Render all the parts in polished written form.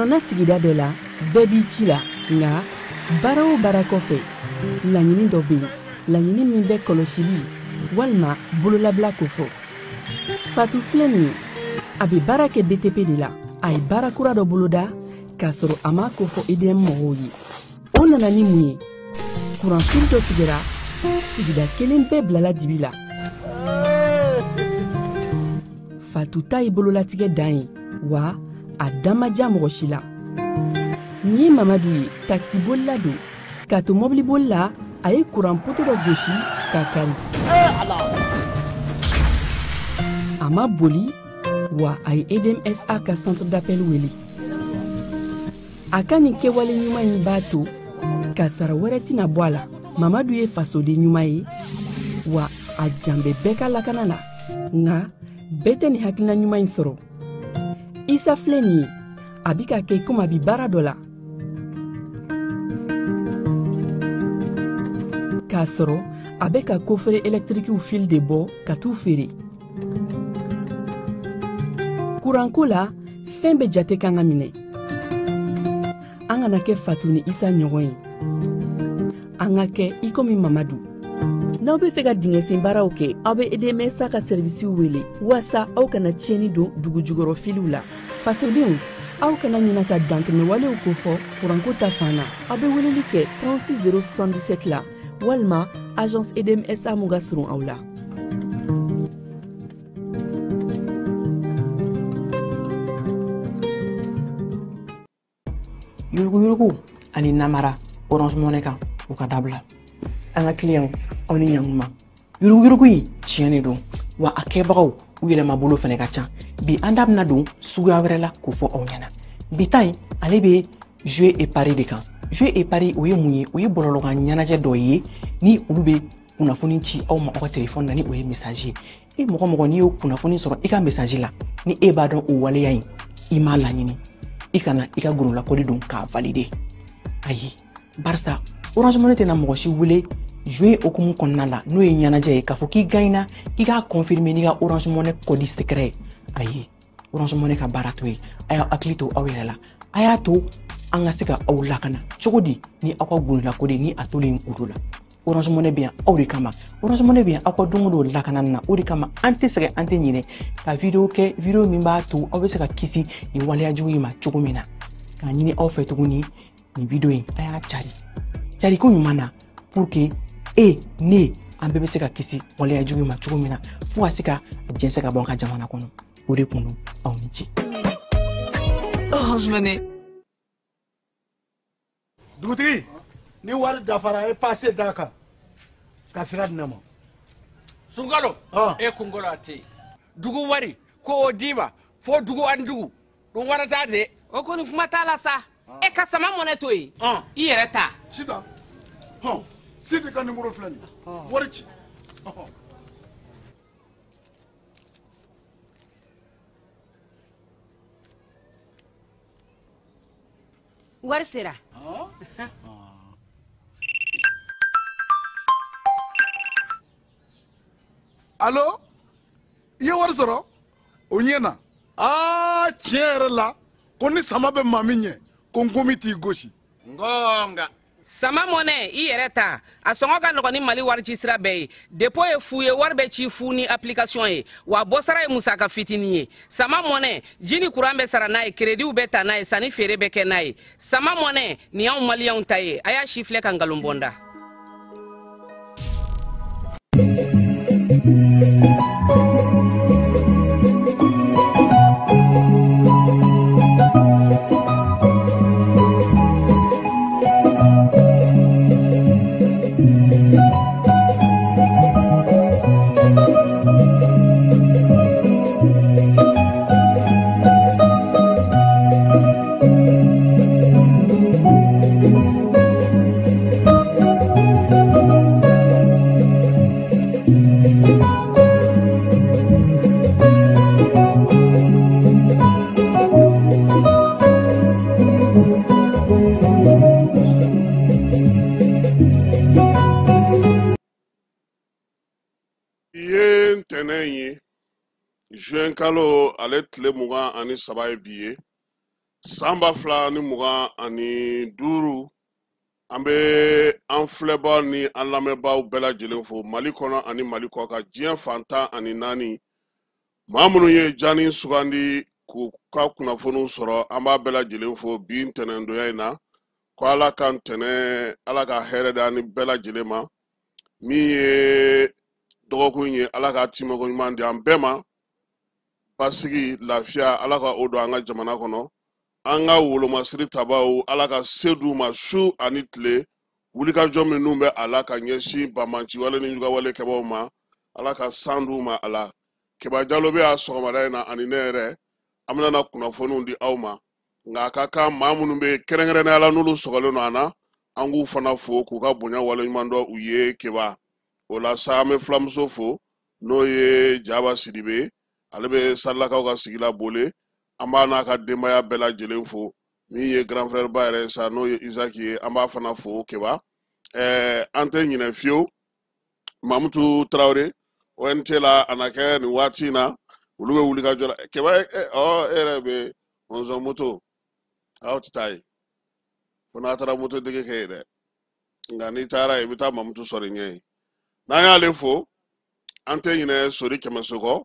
Kuranna sigida dɔ la, bɛɛ b'i ci la, nka baara o baara kɔfɛ, laɲini dɔ bɛ yen, laɲini min bɛ kɔlɔsili walima bololabila kofɔ. Fatu filɛ nin ye, a bɛ baara kɛ BTP de la. A ye baara kura dɔ boloda k'a sɔrɔ a m'a kofɔ EDM mɔgɔw ye. O nana ni mun ye? Kuranfili dɔ tigɛra, sigida kelen bɛɛ bilala dibi la. Fatu ta ye bololatigɛ dan ye, wa a dan ma diya mɔgɔ si la. Nin ye Mamadu ye, takisibolila don. K'a to mɔbiliboli la, a ye kuran poto dɔ gosi k'a kari. A ma boli, wa a ye EDMSA ka centre d'appel wele. A ka nin kɛwale ɲuman in b'a to kasara wɛrɛ tɛna bɔ a la. Mamadu ye fasoden ɲuman ye, wa a jan bɛ bɛɛ ka lakana na. Nka bɛɛ tɛ nin hakilina ɲuman in sɔrɔ. Isa filɛ nin ye, a bɛ ka kɛ komi a bɛ baara dɔ la, k'a sɔrɔ a bɛ ka kofere ɛlɛtirikiw fil de bɔ ka t'u feere. Kuranko la, fɛn bɛɛ jate kan ka minɛ. An kana kɛ Fatu ni Isa ɲɔgɔn ye, an ka kɛ i komi Mamadu. N'aw bɛ fɛ ka dingɛsen baaraw kɛ, aw bɛ EDMSA ka sɛrivisiw wele waasa aw kana tiɲɛni don dugu jukɔrɔ filiw la. Fasodenw, aw kana ɲina ka dantɛmɛwalew kofɔ kuranko ta fan na. Aw bɛ weleli kɛ 36 077 la walima agence EDMSA mun ka surun aw la. Yuruguyurugu ani namara Orange Money kan, u ka dabila. An ka client, aw ni ɲankuma. Yuruguyurugu in tiɲɛ de don, wa a kɛbagaw u yɛlɛmabolo fana ka ca. Bi an da bɛna don suguya wɛrɛ la k'o fɔ aw ɲɛna. Bi ta in, ale bɛ jeu et pari de kan. Jeu et pari, o ye mun ye? O ye bɔlɔlɔkan ɲɛnajɛ dɔ ye ni olu bɛ kunnafoni ci aw ma aw ka telefɔni na, ni o ye message ye. E mɔgɔ mɔgɔ, n'i y'o kunnafoni sɔrɔ i ka message la, ni e b'a dɔn o waleya in i m'a laɲini, i kana i ka gololakɔli don k'a valider. Ayi, barisa Orange Money tɛna mɔgɔ si wele jouer hokumu kɔnɔna la, n'o ye ɲɛnajɛ ye, k'a fɔ k'i gagnera, k'i k'a confirmer n'i ka Orange Money code secret ye. Ayi, Orange Money ka baara t'o ye. A y'aw hakili to aw yɛrɛ la, a y'a to an ka se ka aw lakana cogo di ni aw ka gololakɔli ni a tolen kudo la. Orange Money bɛ yan aw de kama. Orange Money bɛ yan aw ka don o don lakanani na. O de kama an tɛ sɛgɛn, an tɛ ɲinɛ ka video kɛ, video min b'a to aw bɛ se ka kisi nin waleya jugu in ma cogo min na. K'a ɲini aw fɛ tuguni, nin video in a y'a cari cari ko ɲuman na, pour que e ne an bɛɛ bɛ se ka kisi waleya jugu in ma cogo min na, fo ka se ka jɛnsɛn ka bɔ an ka jamana kɔnɔ. O de kun don, aw ni ce. Orange Money. Dugutigi, ni wari dafara, a ye passe d'a kan ka sira di ne ma. Sunkalo, e kunkolo a tɛ yen. Dugu wari ko o d'i ma fo dugu ani dugu dun wara t'a de. O kɔni kuma t'a la sa. E ka sama mɔnɛ to yen, i yɛrɛ ta. Sitan, hɔn, Sidi ka nimoro filɛ nin ye, wari ci. Wari sera. Alo, i ye wari sɔrɔ? O ɲɛna. Aa, tiɲɛ yɛrɛ la, ko ni sama bɛ maa min ɲɛ, ko nkomi t'i gosi. Ngonga. Sama mɔnɛ, i yɛrɛ ta. A sɔngɔ ka nɔgɔn ni Mali wari ci sira bɛɛ ye. Dépôt ye fu ye, wari bɛ ci fu ni application ye. Wa bɔsara ye musaka fitinin ye. Sama mɔnɛ, ji ni kuran bɛ sara n'a ye, crédit bɛ ta n'a ye, sanni feere bɛ kɛ n'a ye. Sama mɔnɛ, nin y'anw maliyɛnw ta ye. A y'a si filɛ ka nkalon bɔ n da. Ye ntɛnɛn ye, juin kalo ale tile 23 ye bi ye, San 2025, an bɛ an filɛbaw ni an lamɛnbaaw bɛɛ lajɛlen fo Mali kɔnɔ ani Mali kɔ kan, diɲɛ fan 14. Maa minnu ye Jani sugandi k'u ka kunnafoniw sɔrɔ, an b'a bɛɛ lajɛlen fo bi ntɛnɛndonya in na. Ko Ala ka ntɛnɛn, Ala ka hɛrɛ d'an ni bɛɛ lajɛlen ma. Min ye dɔgɔkun ye, Ala ka timɛko ɲuman di an bɛɛ ma. Basigi, lafiya, Ala ka o don an ka jamana kɔnɔ. An ka wolomasiri tabaw, Ala ka se d'u ma su ani tile. Wulikajɔ minnu bɛ a la ka ɲɛsin banbanciwale ni ɲugawale kɛbaw ma, Ala ka san d'u ma a la. Keba Jalo bɛ yan sɔgɔmada in na ani ne yɛrɛ, an bɛna na kunnafoniw di aw ma. Nka a ka kan maa minnu bɛ kɛrɛnkɛrɛnnenya la n'olu sɔgɔlen don an na, an k'u fana fo k'u ka bonya waleɲuman dɔn u ye Keba. O la sa, an bɛ filamuso fo, n'o ye Jaba Sidibe, ale bɛ Salilakaw ka sigi la Bole. An b'a n'a ka denbaya bɛɛ lajɛlen fo. Min ye grand frère ba yɛrɛ ye sa, n'o ye Isaac ye, an b'a fana fo Keba. An tɛ ɲinɛ fiyewu Mamutu Tarawele ONT la, a na kɛ nin waati in na, olu bɛ wuli ka jɔ la. Keba, e yɛrɛ bɛ mɔnzɔn moto, aw tɛ taa yen fo n'a taara moto dege kɛ yen dɛ. Nka n'i taara yen, i bɛ taa Mamutu sɔrɔ i ɲɛ yen. N'an y'ale fo, an tɛ ɲinɛ Sori Kɛmɛso kɔ.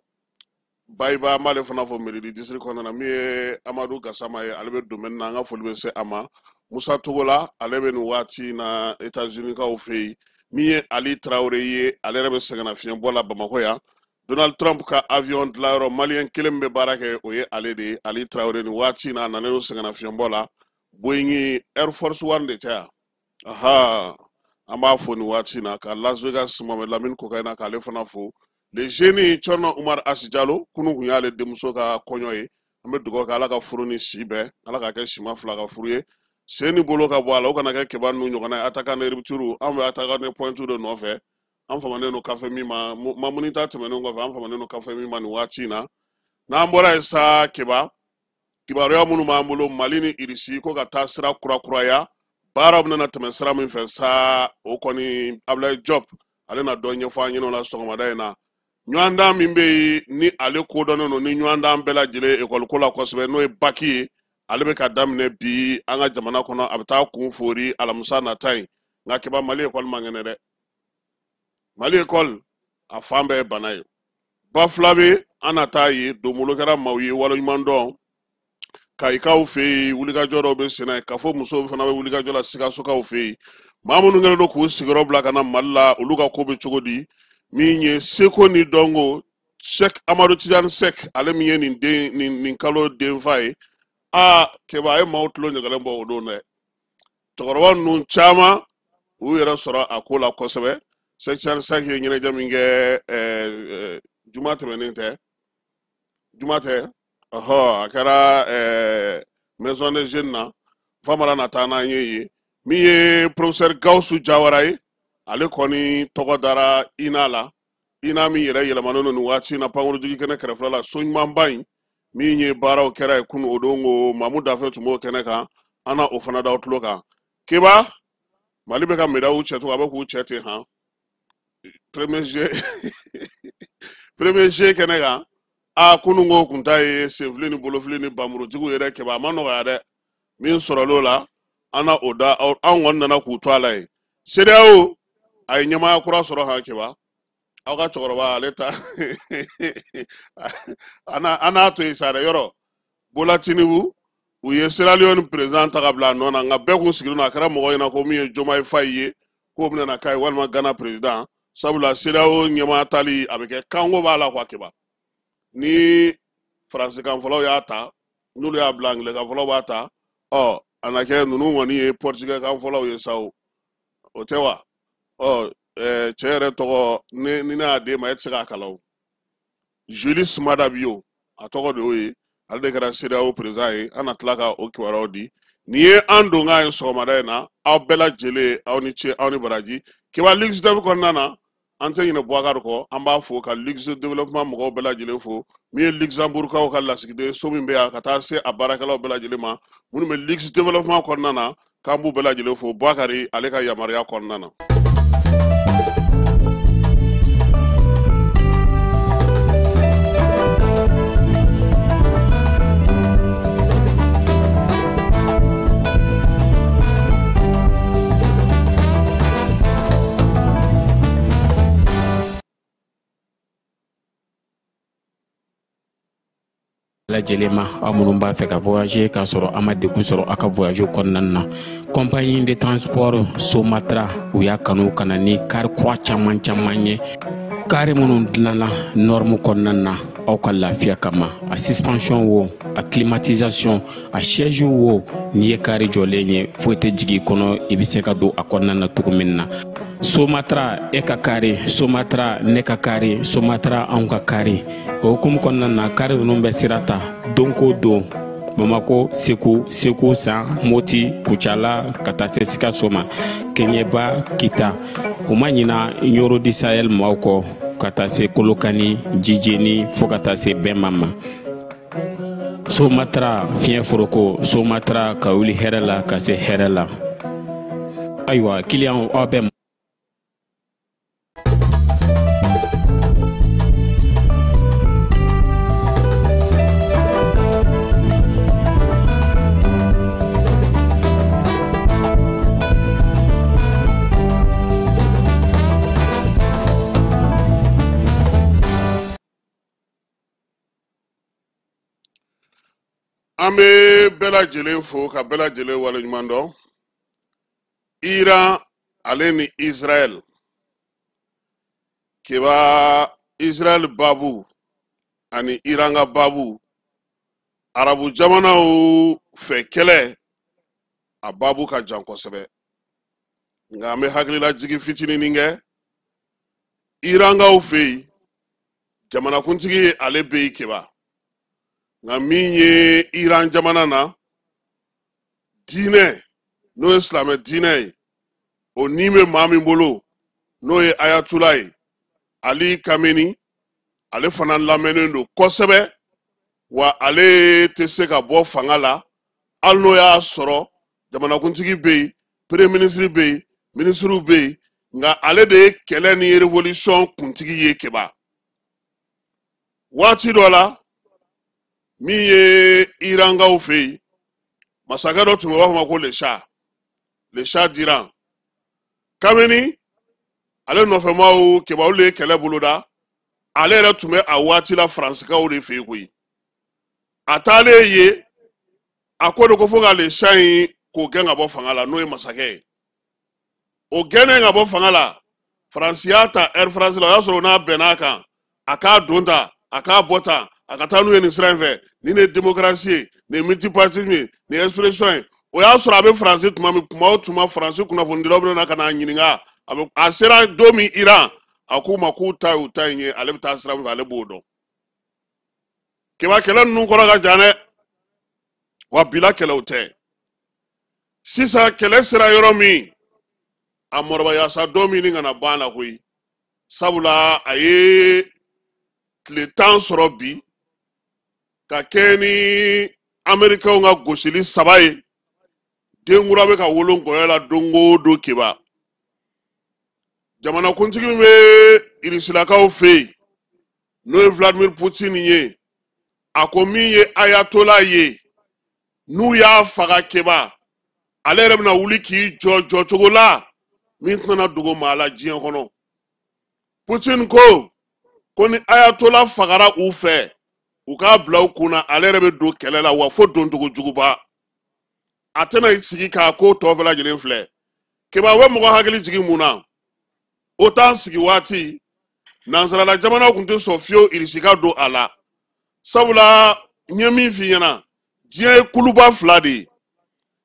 Bayiba, an b'ale fana fo Meridi district kɔnɔna na. Min ye Amadu Gasama ye, ale bɛ domaine na, an ka foli bɛ se a ma. Musa Togola, ale bɛ nin waati in na États-Unis kaw fɛ yen. Min ye Ali Tarawele ye, ale yɛrɛ bɛ sɛgɛnnafiɲɛbɔ la Bamakɔ yan. Donald Trump ka avion dilanyɔrɔ, maliyɛn kelen min bɛ baara kɛ, o ye ale de ye, Ali Tarawele. Nin waati in na, a nalen don sɛgɛnnafiɲɛbɔ la. Boeing Air Force One de tɛ yan? Aha, an b'a fo nin waati in na. Ka Las Vegas Mohamed Lamine Kokaina, k'ale fana fo. Le jeune Thierno Umar Asi Jalo, kunun kun y'ale denmuso ka kɔɲɔ ye. An bɛ dugawu kɛ, Ala ka furu ni si bɛn, Ala ka kɛ sima fila ka furu ye, sen ni bolo ka bɔ a la, o kana kɛ Keba ninnu ɲɔgɔnna ye. Attaquant de rupture, an bɛ attaquant de pointe de nɔfɛ. An famanen don kafe min ma, mamuni ta tɛmɛnen kɔfɛ, an famanen don kafe min ma nin waati in na. N'an bɔra yen sa, Keba, kibaruya minnu b'an bolo, Mali ni Irisi ko ka taa sira kurakuraya, baaraw bɛna tɛmɛ sira min fɛ sa, o kɔni Abulaye Diop, ale na dɔ ɲɛfɔ an ɲɛna o la sɔgɔmada in na. Ɲɔgɔndan min bɛ yen ni ale kodɔnnen don ni ɲɔgɔndan bɛɛ lajɛlen ekɔli ko la kosɛbɛ, n'o ye baki ye, ale bɛ ka daminɛ bi an ka jamana kɔnɔ, a bɛ taa kun fori alamisa nata in. Nka Keba, Mali ekɔli man kɛnɛ dɛ. Mali ekɔli a fan bɛɛ ye bana ye. Ba fila bɛ an na taa ye, donbolo kɛra maaw ye waleɲuman dɔn. Kayikaw fɛ yen, wulikajɔ dɔw bɛ sen na yen. Kafo musow fana bɛ wulikajɔ la Sikasokaw fɛ yen. Maa minnu kɛlen don k'u sigiyɔrɔ bila ka na Mali la, olu ka ko bɛ cogo di? Min ye seko ni dɔnko, Sɛk Amadu Tijani Sɛk, ale min ye nin den, nin kalo denfa ye. Aa Keba, a ye maaw tulo ɲɛgɛlɛn bɔ o don dɛ. Cɛkɔrɔba ninnu caman u yɛrɛ sɔrɔ a ko la kosɛbɛ. Sɛk Tijani Sɛk ye ɲɛnajɛ min kɛ, juma tɛmɛnen tɛ, juma tɛ, ɔhɔ, a kɛra maison des jeunes na. Famara na taa n'an ye yen. Min ye professeur Gawusu Jawara ye, ale kɔni tɔgɔ dara INA la. INA min yɛrɛ yɛlɛmanen don nin waati in na pankurujigi kɛnɛ kɛrɛfɛla la, so ɲumanba in min ye baaraw kɛra yen kunun, o don ko Mamu Dafe tun b'o kɛnɛ kan. An na o fana da tulo kan. Keba, Mali bɛ ka médaille cɛ cogo, a bɛ k'u cɛ ten han. Premier jeu, premier jeu kɛnɛ kan, a kunun ko kun ta ye senfili ni bolofili ni bamurutigiw yɛrɛ. Keba, a ma nɔgɔya dɛ. Min sɔrɔla o la, an na o da, an kɔni nana k'u to a la yen. CEDEAO a ye ɲɛmaaya kura sɔrɔ han. Keba, aw ka cɛkɔrɔba ale ta, an n'a to yen sa dɛ. Yɔrɔ Bola Tinubu, u ye Sierra Leone président ta ka bila a nɔ na, nka bɛɛ kun sigilen don, a kɛra mɔgɔ ɲɛna ko min ye Diomaye Faye ye, k'o bɛna na k'a ye walima Ghana président. Sabula CEDEAO ɲɛmaaya tali a bɛ kɛ kanko b'a la quoi. Keba, ni faransikan fɔlaw y'a ta, n'olu y'a bila, angilɛkan fɔlaw b'a ta, ɔ a na kɛ ninnu kɔni ye portugais kan fɔlaw ye sa, o o tɛ wa? Ɔ cɛ yɛrɛ tɔgɔ, ni ne y'a d'e ma, e tɛ se k'a kalan o. Julius Maada Bio, a tɔgɔ de y'o ye, ale de kɛra CEDEAO président ye. An na tila ka o kibaruyaw di. Nin ye an donkan ye sɔgɔmada in na. Aw bɛɛ lajɛlen, aw ni ce, aw ni baraji. Keba, Luxe Dev kɔnɔna na, an tɛ ɲinɛ Boubacar kɔ, an b'a fo ka Luxe Développement mɔgɔw bɛɛ lajɛlen fo. Min ye Luxembourgkaw ka lasigiden so min bɛ yan, ka taa se a baarakɛlaw bɛɛ lajɛlen ma minnu bɛ Luxe Développement kɔnɔna na, k'an b'u bɛɛ lajɛlen fo Boubacar ale ka yamaruya kɔnɔna na. Lajɛlen ma, aw minnu b'a fɛ ka voyager k'a sɔrɔ a ma degun sɔrɔ aw ka voyage kɔnɔna na, compagnie de transport Somatra, u y'a kanu ka na ni kari kura caman caman ye, kari minnu dilanna norme kɔnɔna na aw ka lafiya kama. A suspension wo, a climatisation, a siège wo, n'i ye kari jɔlen ye, foyi tɛ jigin i kɔnɔ, i bɛ se ka don a kɔnɔna na cogo min na. Somatra e ka kari, Somatra ne ka kari, Somatra anw ka kari. O hukumu kɔnɔna na, kari ninnu bɛ sira ta don ko don Bamako, Segu, Segu San, Moti, Kucala, ka taa se Sikaso ma, Keɲeba, Kita. U ma ɲina Ɲoro di Sahel maaw kɔ, ka taa se Kolokani, Jijeni, fo ka taa se Bɛnma ma. Somatra fiɲɛ foroko, Somatra ka wuli hɛrɛ la ka se hɛrɛ la. Ayiwa, kiliyanw, aw bɛ An bɛ bɛɛ lajɛlen fo ka bɛɛ lajɛlen waleɲuman dɔn. Iran ale ni Israël, keba Israël babu ani Iran ka babu, arabu jamanaw fɛ kɛlɛ a babu ka jan kosɛbɛ, nka an bɛ hakililajigin fitininin kɛ. Irankaw fɛ yen, jamanakuntigi ale bɛ yen keba, nka min ye Iran jamana na diinɛ, n'o ye silamɛ diinɛ ye, o ni bɛ maa min bolo, n'o ye Ayatollah ye, Ali Kameni, ale fana lamɛnnen don kosɛbɛ, wa ale tɛ se ka bɔ fanga la hali n'o y'a sɔrɔ jamanakuntigi bɛ yen, premier ministre bɛ yen, minisiriw bɛ yen, nka ale de ye kɛlɛ ni révolution kuntigi ye keba. Waati dɔ la, min ye Irankaw fɛ yen, masakɛ dɔ tun bɛ, u b'a fɔ ma ko le Shah, le Shah d'Iran. Kameni ale nɔfɛmaw keba, olu de ye kɛlɛ boloda. Ale yɛrɛ tun bɛ a waati la Faransikaw de fɛ yen koyi. A taalen ye, a ko de ko fo ka le Shah in k'o gɛn ka bɔ fanga la, n'o ye masakɛ ye. O gɛnnen ka bɔ fanga la, Faransi y'a ta Air France la, o y'a sɔrɔ o n'a bɛnn'a kan, a k'a don ta, a k'a bɔ ta, a ka taa n'u ye nin sira in fɛ, nin de ye démocratie ye, nin ye multipartisme ye, nin ye expression ye. O y'a sɔrɔ a bɛ Faransi tuma min, tuma o tuma Faransi kunnafonidilaw bɛ na ka n'a ɲininka. A sera don min Iran, a k'u ma k'u ta y'u ta in ye, ale bɛ taa sira min fɛ, ale b'o dɔn. Keba kɛlɛ ninnu kɔrɔ ka jan dɛ, wa bila kɛlɛw tɛ. Sisan kɛlɛ sera yɔrɔ min, a mɔrɔbayasa don min ni kana ban la koyi, sabula a ye tile 10 sɔrɔ bi ka kɛ ni Amerikɛnw ka gosili 3 ye. Denkura bɛ ka wolo nkɔyɔ la don o don keba. Jamanakuntigi min bɛ Irisilakaw fɛ yen, n'o ye Vladimir Poutine ye, a ko min ye Ayatollah ye, n'u y'a faga keba, ale yɛrɛ bɛna wuli k'i jɔ jɔcogo la min tɛna dogo maa la diɲɛ kɔnɔ. Poutine ko ni Ayatollah fagara u fɛ, u k'a bila u kunna, ale yɛrɛ bɛ don kɛlɛ la, wa fo doncogo juguba. A tɛna i sigi k'a ko tɔ bɛɛ lajɛlen filɛ. Keba, u bɛ mɔgɔ hakili jigin mun na? O t'an sigi waati, nansarala jamanaw tun tɛ sɔn fiyewu Irisi ka don a la. Sabula n ye min f'i ɲɛna, diɲɛ ye kuluba 2 de ye.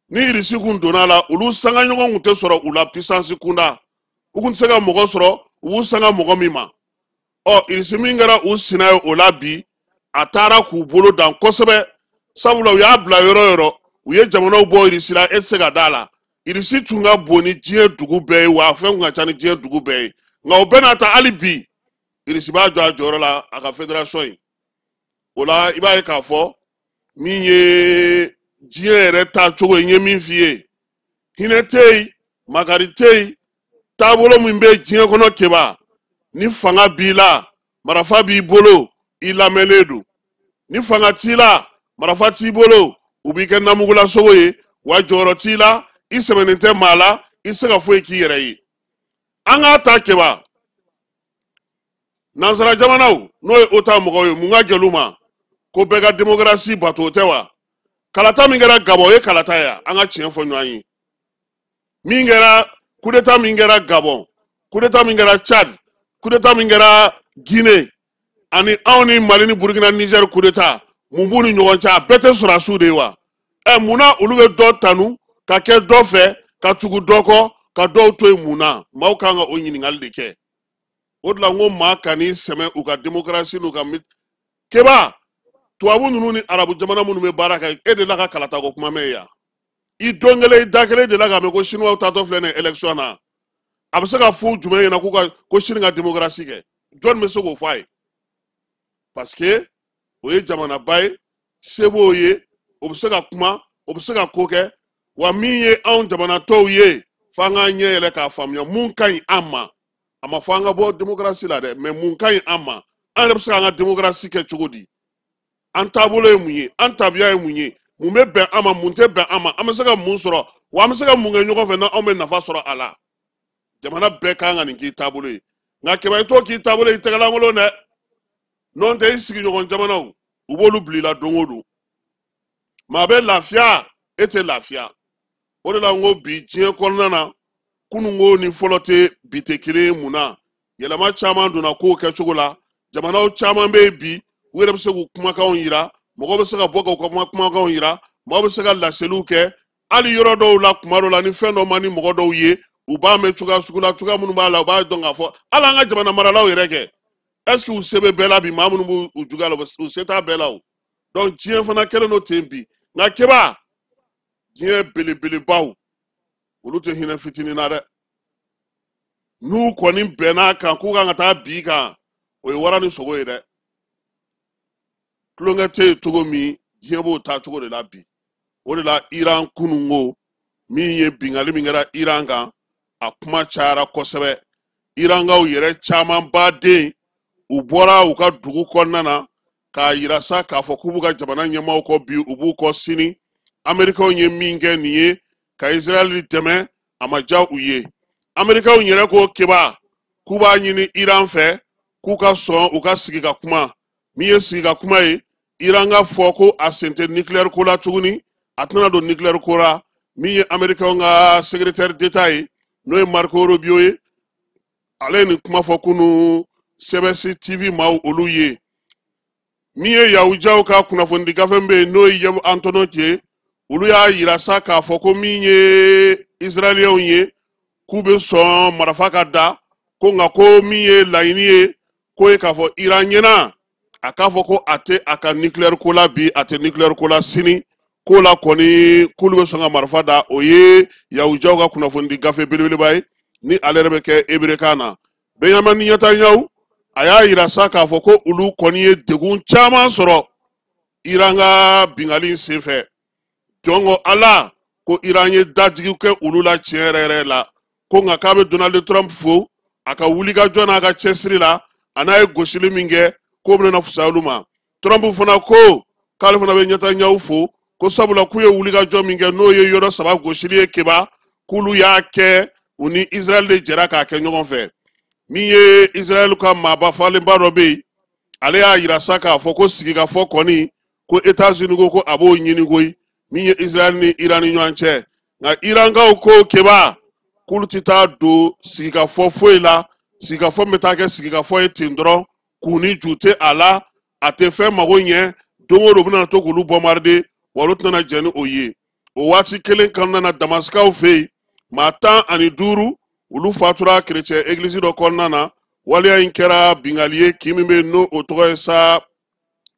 Ni Irisi kun donna a la, olu sanga ɲɔgɔn kun tɛ sɔrɔ u la puissance kunda. U kun tɛ se ka mɔgɔ sɔrɔ, u b'u sanga mɔgɔ min ma. Irisi min kɛra u sina ye o la bi, a taara k'u bolo dan kosɛbɛ. Sabula u y'a bila yɔrɔ o yɔrɔ, u ye jamanaw bɔ Irisi la, e tɛ se ka da a la. Irisi tun ka bon ni diɲɛ dugu bɛɛ ye, wa a fɛn kun ka ca ni diɲɛ dugu bɛɛ ye. Nka o bɛɛ n'a ta, hali bi, Irisi b'a jɔ a jɔyɔrɔ la a ka fédération ye. O la, i b'a ye k'a fɔ min ye diɲɛ yɛrɛ taacogo ye, n ye min f'i ye, hinɛ tɛ yen, makari tɛ yen, taabolo min bɛ diɲɛ kɔnɔ keba, ni fanga b'i la, marafa b'i bolo, i lamɛnlen don. Ni fanga t'i la, marafa t'i bolo, u b'i kɛ namugulasogo ye, wa jɔyɔrɔ t'i la, i sɛmɛnen tɛ maa la, i tɛ se ka foyi k'i yɛrɛ ye. An k'a ta keba, nansara jamanaw, n'o ye OTAN mɔgɔw ye, mun ka gɛlɛn u ma? Ko bɛɛ ka démocratie bato, o tɛ wa? Kalata min kɛra Gabɔn, o ye kalata ye, an ka tiɲɛ fɔ ɲɔgɔn ye. Min kɛra, coup d'état min kɛra Gabɔn, coup d'état min kɛra Tchad, coup d'état min kɛra Guinée, ani anw ni Mali ni Burkina, Niger coup d'état, mun b'u ni ɲɔgɔn cɛ? A bɛɛ tɛ sɔrɔdasiw de ye wa? Ɛ, munna olu bɛ dɔ tanu ka kɛ dɔ fɛ, ka tugu dɔ kɔ, ka dɔw to yen? Mun na? Maaw kan ka o ɲininkali de kɛ. O de la n ko maa kan'i sɛmɛ u ka démocratie n'u ka keba. Tubabu ninnu ni arabu jamana minnu bɛ baara kɛ, e delila ka kalata ko kuma mɛn yan? I don kelen, i da kelen delila k'a mɛn ko Chinois taatɔ filɛ nin ye élection na? A bɛ se ka fɔ jumɛn ɲɛna k'u ka ko Chine ka démocratie kɛ? Jɔn bɛ se k'o fɔ a ye? Parce que o ye jamanaba ye, se b'o ye, o bɛ se ka kuma, o bɛ se ka ko kɛ. Wa min ye anw jamana tɔw ye, f'an k'an ɲɛ yɛlɛ k'a faamuya mun ka ɲi an ma. A ma fɔ an ka bɔ démocratie la dɛ, mais mun ka ɲi an ma? An yɛrɛ bɛ se k'an ka démocratie kɛ cogo di? An taabolo ye mun ye? An tabiya ye mun ye? Mun bɛ bɛn an ma, mun tɛ bɛn an ma? An bɛ se ka mun sɔrɔ, wa an bɛ se ka mun kɛ ɲɔgɔn fɛ n'anw bɛ nafa sɔrɔ a la? Jamana bɛɛ kan ka nin k'i taabolo ye. Nka kɛmɛ, i t'o k'i taabolo ye i tɛgɛlankolon dɛ, n'o tɛ i sigiɲɔgɔn jamanaw, u b'olu bila i la don o don. Maa bɛ lafiya, e tɛ lafiya. O de la n ko bi diɲɛ kɔnɔna na, kununko ni fɔlɔ tɛ, bi tɛ kelen ye. Mun na? Yɛlɛma caman donna kow kɛcogo la. Jamanaw caman bɛ yen bi, u yɛrɛ bɛ se k'u kumakanw yira, mɔgɔw bɛ se ka bɔ k'u ka kumakanw yira, mɔgɔw bɛ se ka laseliw kɛ. Hali yɔrɔ dɔw la, kuma dɔw la, ni fɛn dɔ man di mɔgɔ dɔw ye, u b'a mɛn cogoya sugu la, cogoya minnu b'a la, u b'a dɔn k'a fɔ hali an ka jamana maralaw yɛrɛ kɛ, est ce que u se bɛ bɛɛ la bi? Maa minnu b'u juguya la, u se t'a bɛɛ la o. Donc diɲɛ fana kɛlen don ten bi. Nka keba, diɲɛ belebelebaw, olu tɛ hinɛ fitinin na dɛ. N'u kɔni bɛnn'a kan k'u kan ka taa bi kan, o ye wara ni sogo ye dɛ. Tulonkɛ tɛ yen cogo min, diɲɛ b'o taa cogo de la bi. O de la Iran kununko min ye, bingali min kɛra Iran kan, a kuma cayara kosɛbɛ. Irankaw yɛrɛ caman baden, u bɔra u ka dugu kɔnɔna na k'a yira sa k'a fɔ k'u b'u ka jamana ɲɛmaaw kɔ bi, u b'u kɔ sini. Amerikaw ye min kɛ nin ye ka Israɛl dɛmɛ, a ma diya u ye. Amerikaw yɛrɛ ko keba k'u b'a ɲini Iran fɛ k'u ka sɔn u ka sigi ka kuma. Min ye sigi ka kuma ye, Iran ka fɔ ko a sen tɛ nucléaire ko la tuguni, a tɛna don nucléaire ko la. Min ye Amerikaw ka secrétaire d'État ye, n'o ye Marco Rubio ye, ale ye nin kuma fɔ kunu CBS TV maaw olu ye. Min ye Yahudiyaw ka kunnafonidi gafe min bɛ yen, n'o ye Yeb Antonio ye, olu y'a yira sa k'a fɔ ko min ye Israɛliyɛnw ye, k'u bɛ sɔn marifa ka da ko, nka ko min ye laɲini ye, k'o ye k'a fɔ Iran ɲɛna, a k'a fɔ ko a tɛ a ka nucléaire ko la bi, a tɛ nucléaire ko la sini, k'o la kɔni k'olu bɛ sɔn ka marifa da. O ye Yahudiyaw ka kunnafonidi gafe belebeleba ye, ni ale yɛrɛ bɛ kɛ Heberekan na. Benjamin Netanyahu, a y'a yira sa k'a fɔ ko olu kɔni ye degun caman sɔrɔ Iran ka bingali in senfɛ. Jɔn ko Ala ko Iran ye dajigi kɛ olu la tiɲɛ yɛrɛ yɛrɛ la, ko nka k'a bɛ Donald Trump fo a ka wulikajɔ n'a ka cɛsiri la, a n'a ye gosili min kɛ, k'o bɛna fisaya olu ma. Trump fana ko k'ale fana bɛ Netanyahu fo, ko sabula k'u ye wulikajɔ min kɛ, n'o ye yɔrɔ 3 gosili ye keba, k'olu y'a kɛ, u ni Israël de jɛra k'a kɛ ɲɔgɔn fɛ. Min ye Israël ka maaba falenba dɔ bɛ yen, ale y'a yira sa k'a fɔ ko sigikafɔ kɔni, ko États-Unis ko a b'o ɲini koyi, min ye Israël ni Iran ni ɲɔgɔn cɛ. Nka Irankaw ko keba k'olu tɛ taa don sigikafɔ foyi la, sigikafɔ min bɛ taa kɛ sigikafɔ ye ten dɔrɔn, k'u ni ju tɛ a la, a tɛ fɛn mago ɲɛ, don o don u bɛna to k'olu bombarder, wa olu tɛna jɛn ni o ye. O waati kelen kɔnɔna na, Damasikaw fɛ yen, maa 15 olu fatura kerecɛn egilizi dɔ kɔnɔna na. Waleya in kɛra bingali ye kin min bɛ yen, n'o o tɔgɔ ye sa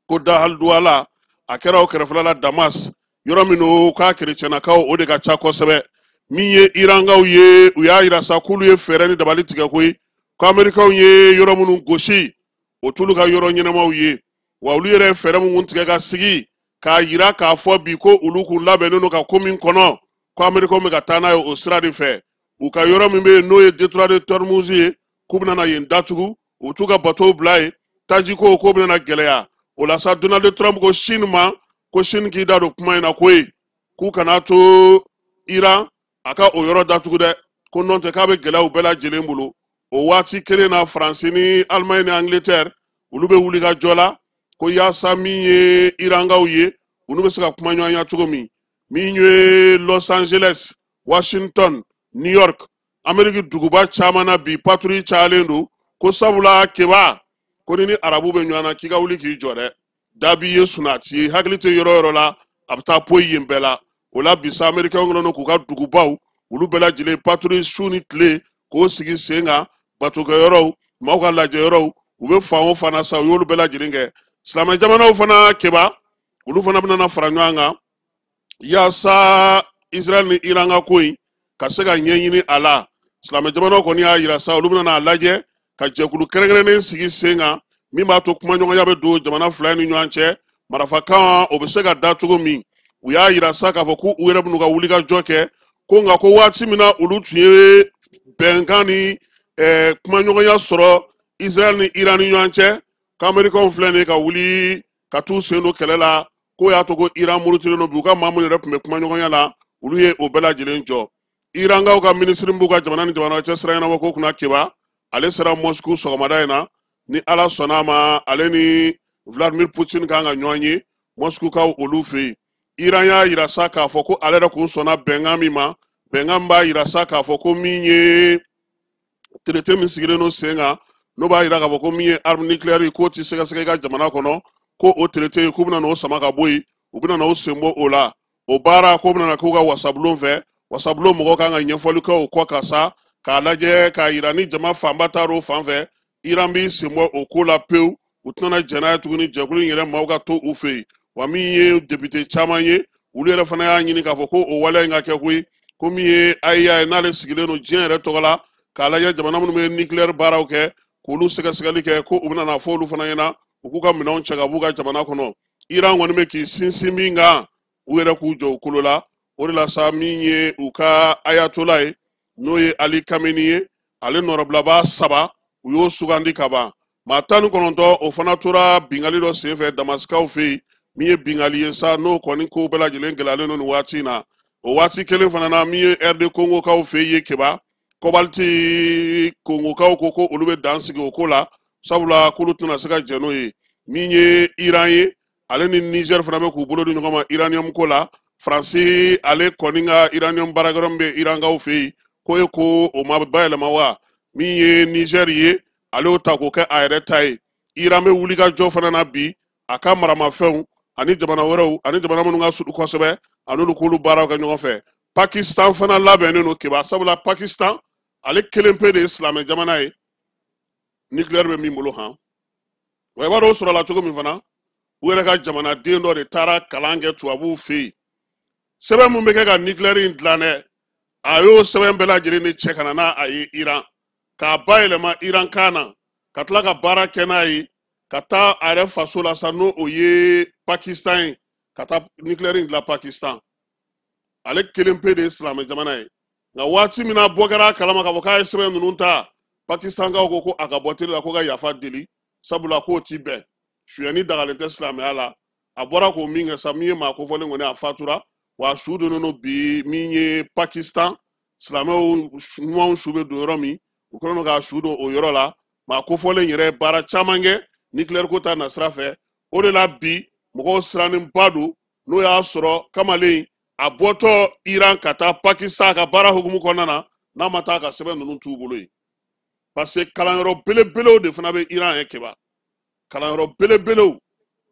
ko Dahalduwala. A kɛra o kɛrɛfɛla la Damas, yɔrɔ min o k'a kerecɛnnakaw o de ka ca kosɛbɛ. Min ye Irankaw ye, u y'a yira sa k'olu ye fɛɛrɛ ni dabali tigɛ koyi, ko Amerikaw ye yɔrɔ minnu gosi, o t'olu ka yɔrɔ ɲɛnamaw ye, wa olu yɛrɛ ye fɛɛrɛ minnu tigɛ ka sigi k'a yira k'a fɔ bi ko olu kun labɛnnen don ka ko min kɔnɔ, ko Amerikaw bɛ ka taa n'a ye o sira de fɛ. U ka yɔrɔ min bɛ yen, n'o ye détroit de Hormuz ye, k'u bɛna na yen datugu, u t'u ka bateau bila yen, tajiko k'o bɛna na gɛlɛya. O la sa, Donald Trump ko Chine ma ko Chine k'i da don kuma in na koyi, k'u kana to Iran a ka o yɔrɔ datugu dɛ, ko n'o tɛ k'a bɛ gɛlɛya u bɛɛ lajɛlen bolo. O waati kelen na, Faransi ni Allemagne ni Angleterre, olu bɛ wuli ka jɔ la. Ko yaasa min ye Irankaw ye, olu bɛ se ka kuma ɲɔgɔnya cogo min. Min ye Los Angeles, Washington, New York, Amérique duguba caman na bi patrouille cayalen don. Ko sabula Keba, ko ni arabu bɛ ɲɔgɔn na k'i ka wuli k'i jɔ dɛ. Dabi ye sunati ye, hakili tɛ yɔrɔ yɔrɔ la, a bɛ taa poyi yen bɛɛ la. O la bi sa Américains kɛlen don k'u ka dugubaw olu bɛɛ lajɛlen patrouille su ni tile k'o sigi sen kan, batokɛyɔrɔw, maaw ka lajɛyɔrɔw, u bɛ fan o fan na sa, u y'olu bɛɛ lajɛlen kɛ. Silamɛ jamanaw fana Keba, olu fana bɛna fara ɲɔgɔn kan yaasa Israël ni Iran ka ko in ka se ka ɲɛɲini a la. Silamɛ jamanaw kɔni y'a yira sa, olu bɛna a lajɛ ka jɛkulu kɛrɛnkɛrɛnnen sigi sen kan min b'a to kumaɲɔgɔnya bɛ don jamana fila ni ɲɔgɔn cɛ, marafakan o bɛ se ka da cogo min. U y'a yira sa k'a fɔ k'u yɛrɛ bɛn'u ka wulikajɔ kɛ, ko nka ko waati min na olu tun ye bɛnkan ni kumaɲɔgɔnya sɔrɔ Israël ni Iran ni ɲɔgɔn cɛ, k'Américains filɛ nin ye ka wuli ka t'u sen don kɛlɛ la, k'o y'a to ko Iran murutilen don bi, u ka maa minnu yɛrɛ tun bɛ kumaɲɔgɔnya la, olu ye o bɛɛ lajɛlen jɔ. Irankaw ka minisiri b'u ka jamana ni jamana cɛ sira ɲɛnabɔ ko kunna Keba, ale sera Moscou sɔgɔmada in na. Ni Ala sɔnna a ma, ale ni Vladimir Poutine kan ka ɲɔgɔn ye Moscoukaw olu fɛ yen. Iran y'a yira sa k'a fɔ ko ale yɛrɛ kun sɔnna bɛnkan min ma, bɛnkan b'a yira sa k'a fɔ ko min ye traité min sigilen don sen kan, n'o b'a yira k'a fɔ ko min ye arme nucléaire k'o tɛ sɛgɛsɛgɛ i ka jamana kɔnɔ, ko o traité in k'u bɛna n'o sama ka bɔ yen, u bɛna n'o sen bɔ o la. O baara k'o bɛna k'u ka wasabulon fɛ, wasabulon mɔgɔw kan ka ɲɛfɔli kɛ o kɔ ka sa k'a lajɛ k'a yira ni jama fanba taar'o fan fɛ, Iran b'i sen bɔ o ko la pewu, u tɛna jɛn n'a ye tuguni, jɛkulu in yɛrɛ maaw ka to u fɛ yen. Wa min ye député caman ye, olu yɛrɛ fana y'a ɲini k'a fɔ ko o waleya in ka kɛ koyi, ko min ye AIEA ye n'ale sigilen don diɲɛ yɛrɛ tɔgɔ la, k'a lajɛ jamana minnu bɛ nucléaire baaraw kɛ k'olu sɛgɛsɛgɛli kɛ, ko u bɛna n'a fɔ olu fana ɲɛna u k'u ka minɛnw cɛ ka b'u ka jamana kɔnɔ. Iran kɔni bɛ k'i sinsin min kan, u yɛrɛ k'u jɔ u kolo la. O de la sa min ye u ka ayatola ye, n'o ye Ali Khamenei ye, ale nɔrɔbilabaa 3 u y'o sugandi ka ban. Maa 19 o fana tora bingali dɔ senfɛ Damasikaw fɛ yen, min ye bingali ye sa n'o kɔni ko bɛɛ lajɛlen gɛlɛyalen don nin waati in na. O waati kelen fana na, min ye RD Congokaw fɛ yen Keba, Kɔbaliti Kongokaw ko ko olu bɛ dan sigi o ko la, sabula k'olu tɛna se ka jɛn n'o ye. Min ye Iran ye, ale ni Niger fana bɛ k'u bolo di ɲɔgɔn ma uranium ko la. Faransi ale kɔni ka uranium baarakɛyɔrɔ min bɛ Irankaw fɛ yen, ko e ko o ma bayɛlɛma wa. Min ye Niger ye, ale y'o ta k'o kɛ a yɛrɛ ta ye. Iran bɛ wuli ka jɔ fana na bi, a ka maramafɛnw ani jamana wɛrɛw ani jamana minnu ka surun kosɛbɛ, a n'olu k'olu baaraw kɛ ɲɔgɔn fɛ. Pakistan fana labɛnnen don Keba, sabula Pakistan ale kelen pe de ye silamɛ jamana ye, nucléaire bɛ min bolo han. Wa i b'a dɔn o sɔrɔla cogo min fana, u yɛrɛ ka jamanaden dɔ de taara kalan kɛ tubabuw fɛ yen. Sɛbɛn mun bɛ kɛ ka nucléaire in dilan dɛ, a y'o sɛbɛn bɛɛ lajɛlen de cɛ ka na n'a ye Iran, k'a bayɛlɛma Iran kan na, ka tila ka baara kɛ n'a ye, ka taa a yɛrɛ faso la sa, n'o o ye Pakistan ye, ka taa nucléaire in dilan Pakistan. Ale kelen pe de ye silamɛ jamana ye. Nka waati min na bɔ kɛra a kalama k'a fɔ k'a ye sɛbɛn ninnu ta, Pakistankaw ko ko a ka bɔ teli la, ko ka yafa deli, sabula k'o ti bɛn, suyɛnni dagalen tɛ silamɛya la. A bɔra k'o min kɛ sa, min ye maa kofɔlen kɔni, a fatura. Wa su donnen don bi, min ye Pakistan silamɛw ɲumanw su bɛ don yɔrɔ min, u kɛlen don k'a su don o yɔrɔ la. Maa kofɔlen yɛrɛ ye baara caman kɛ nucléaire ko ta nasira fɛ. O de la bi mɔgɔw sirannenba don, n'o y'a sɔrɔ kamalen a bɔtɔ Iran ka taa Pakistan a ka baara hukumu kɔnɔna na, n'a ma taa ka sɛbɛn ninnu t'u bolo yen. Parce que kalanyɔrɔ belebelew de fana bɛ Iran ye Keba, kalanyɔrɔ belebelew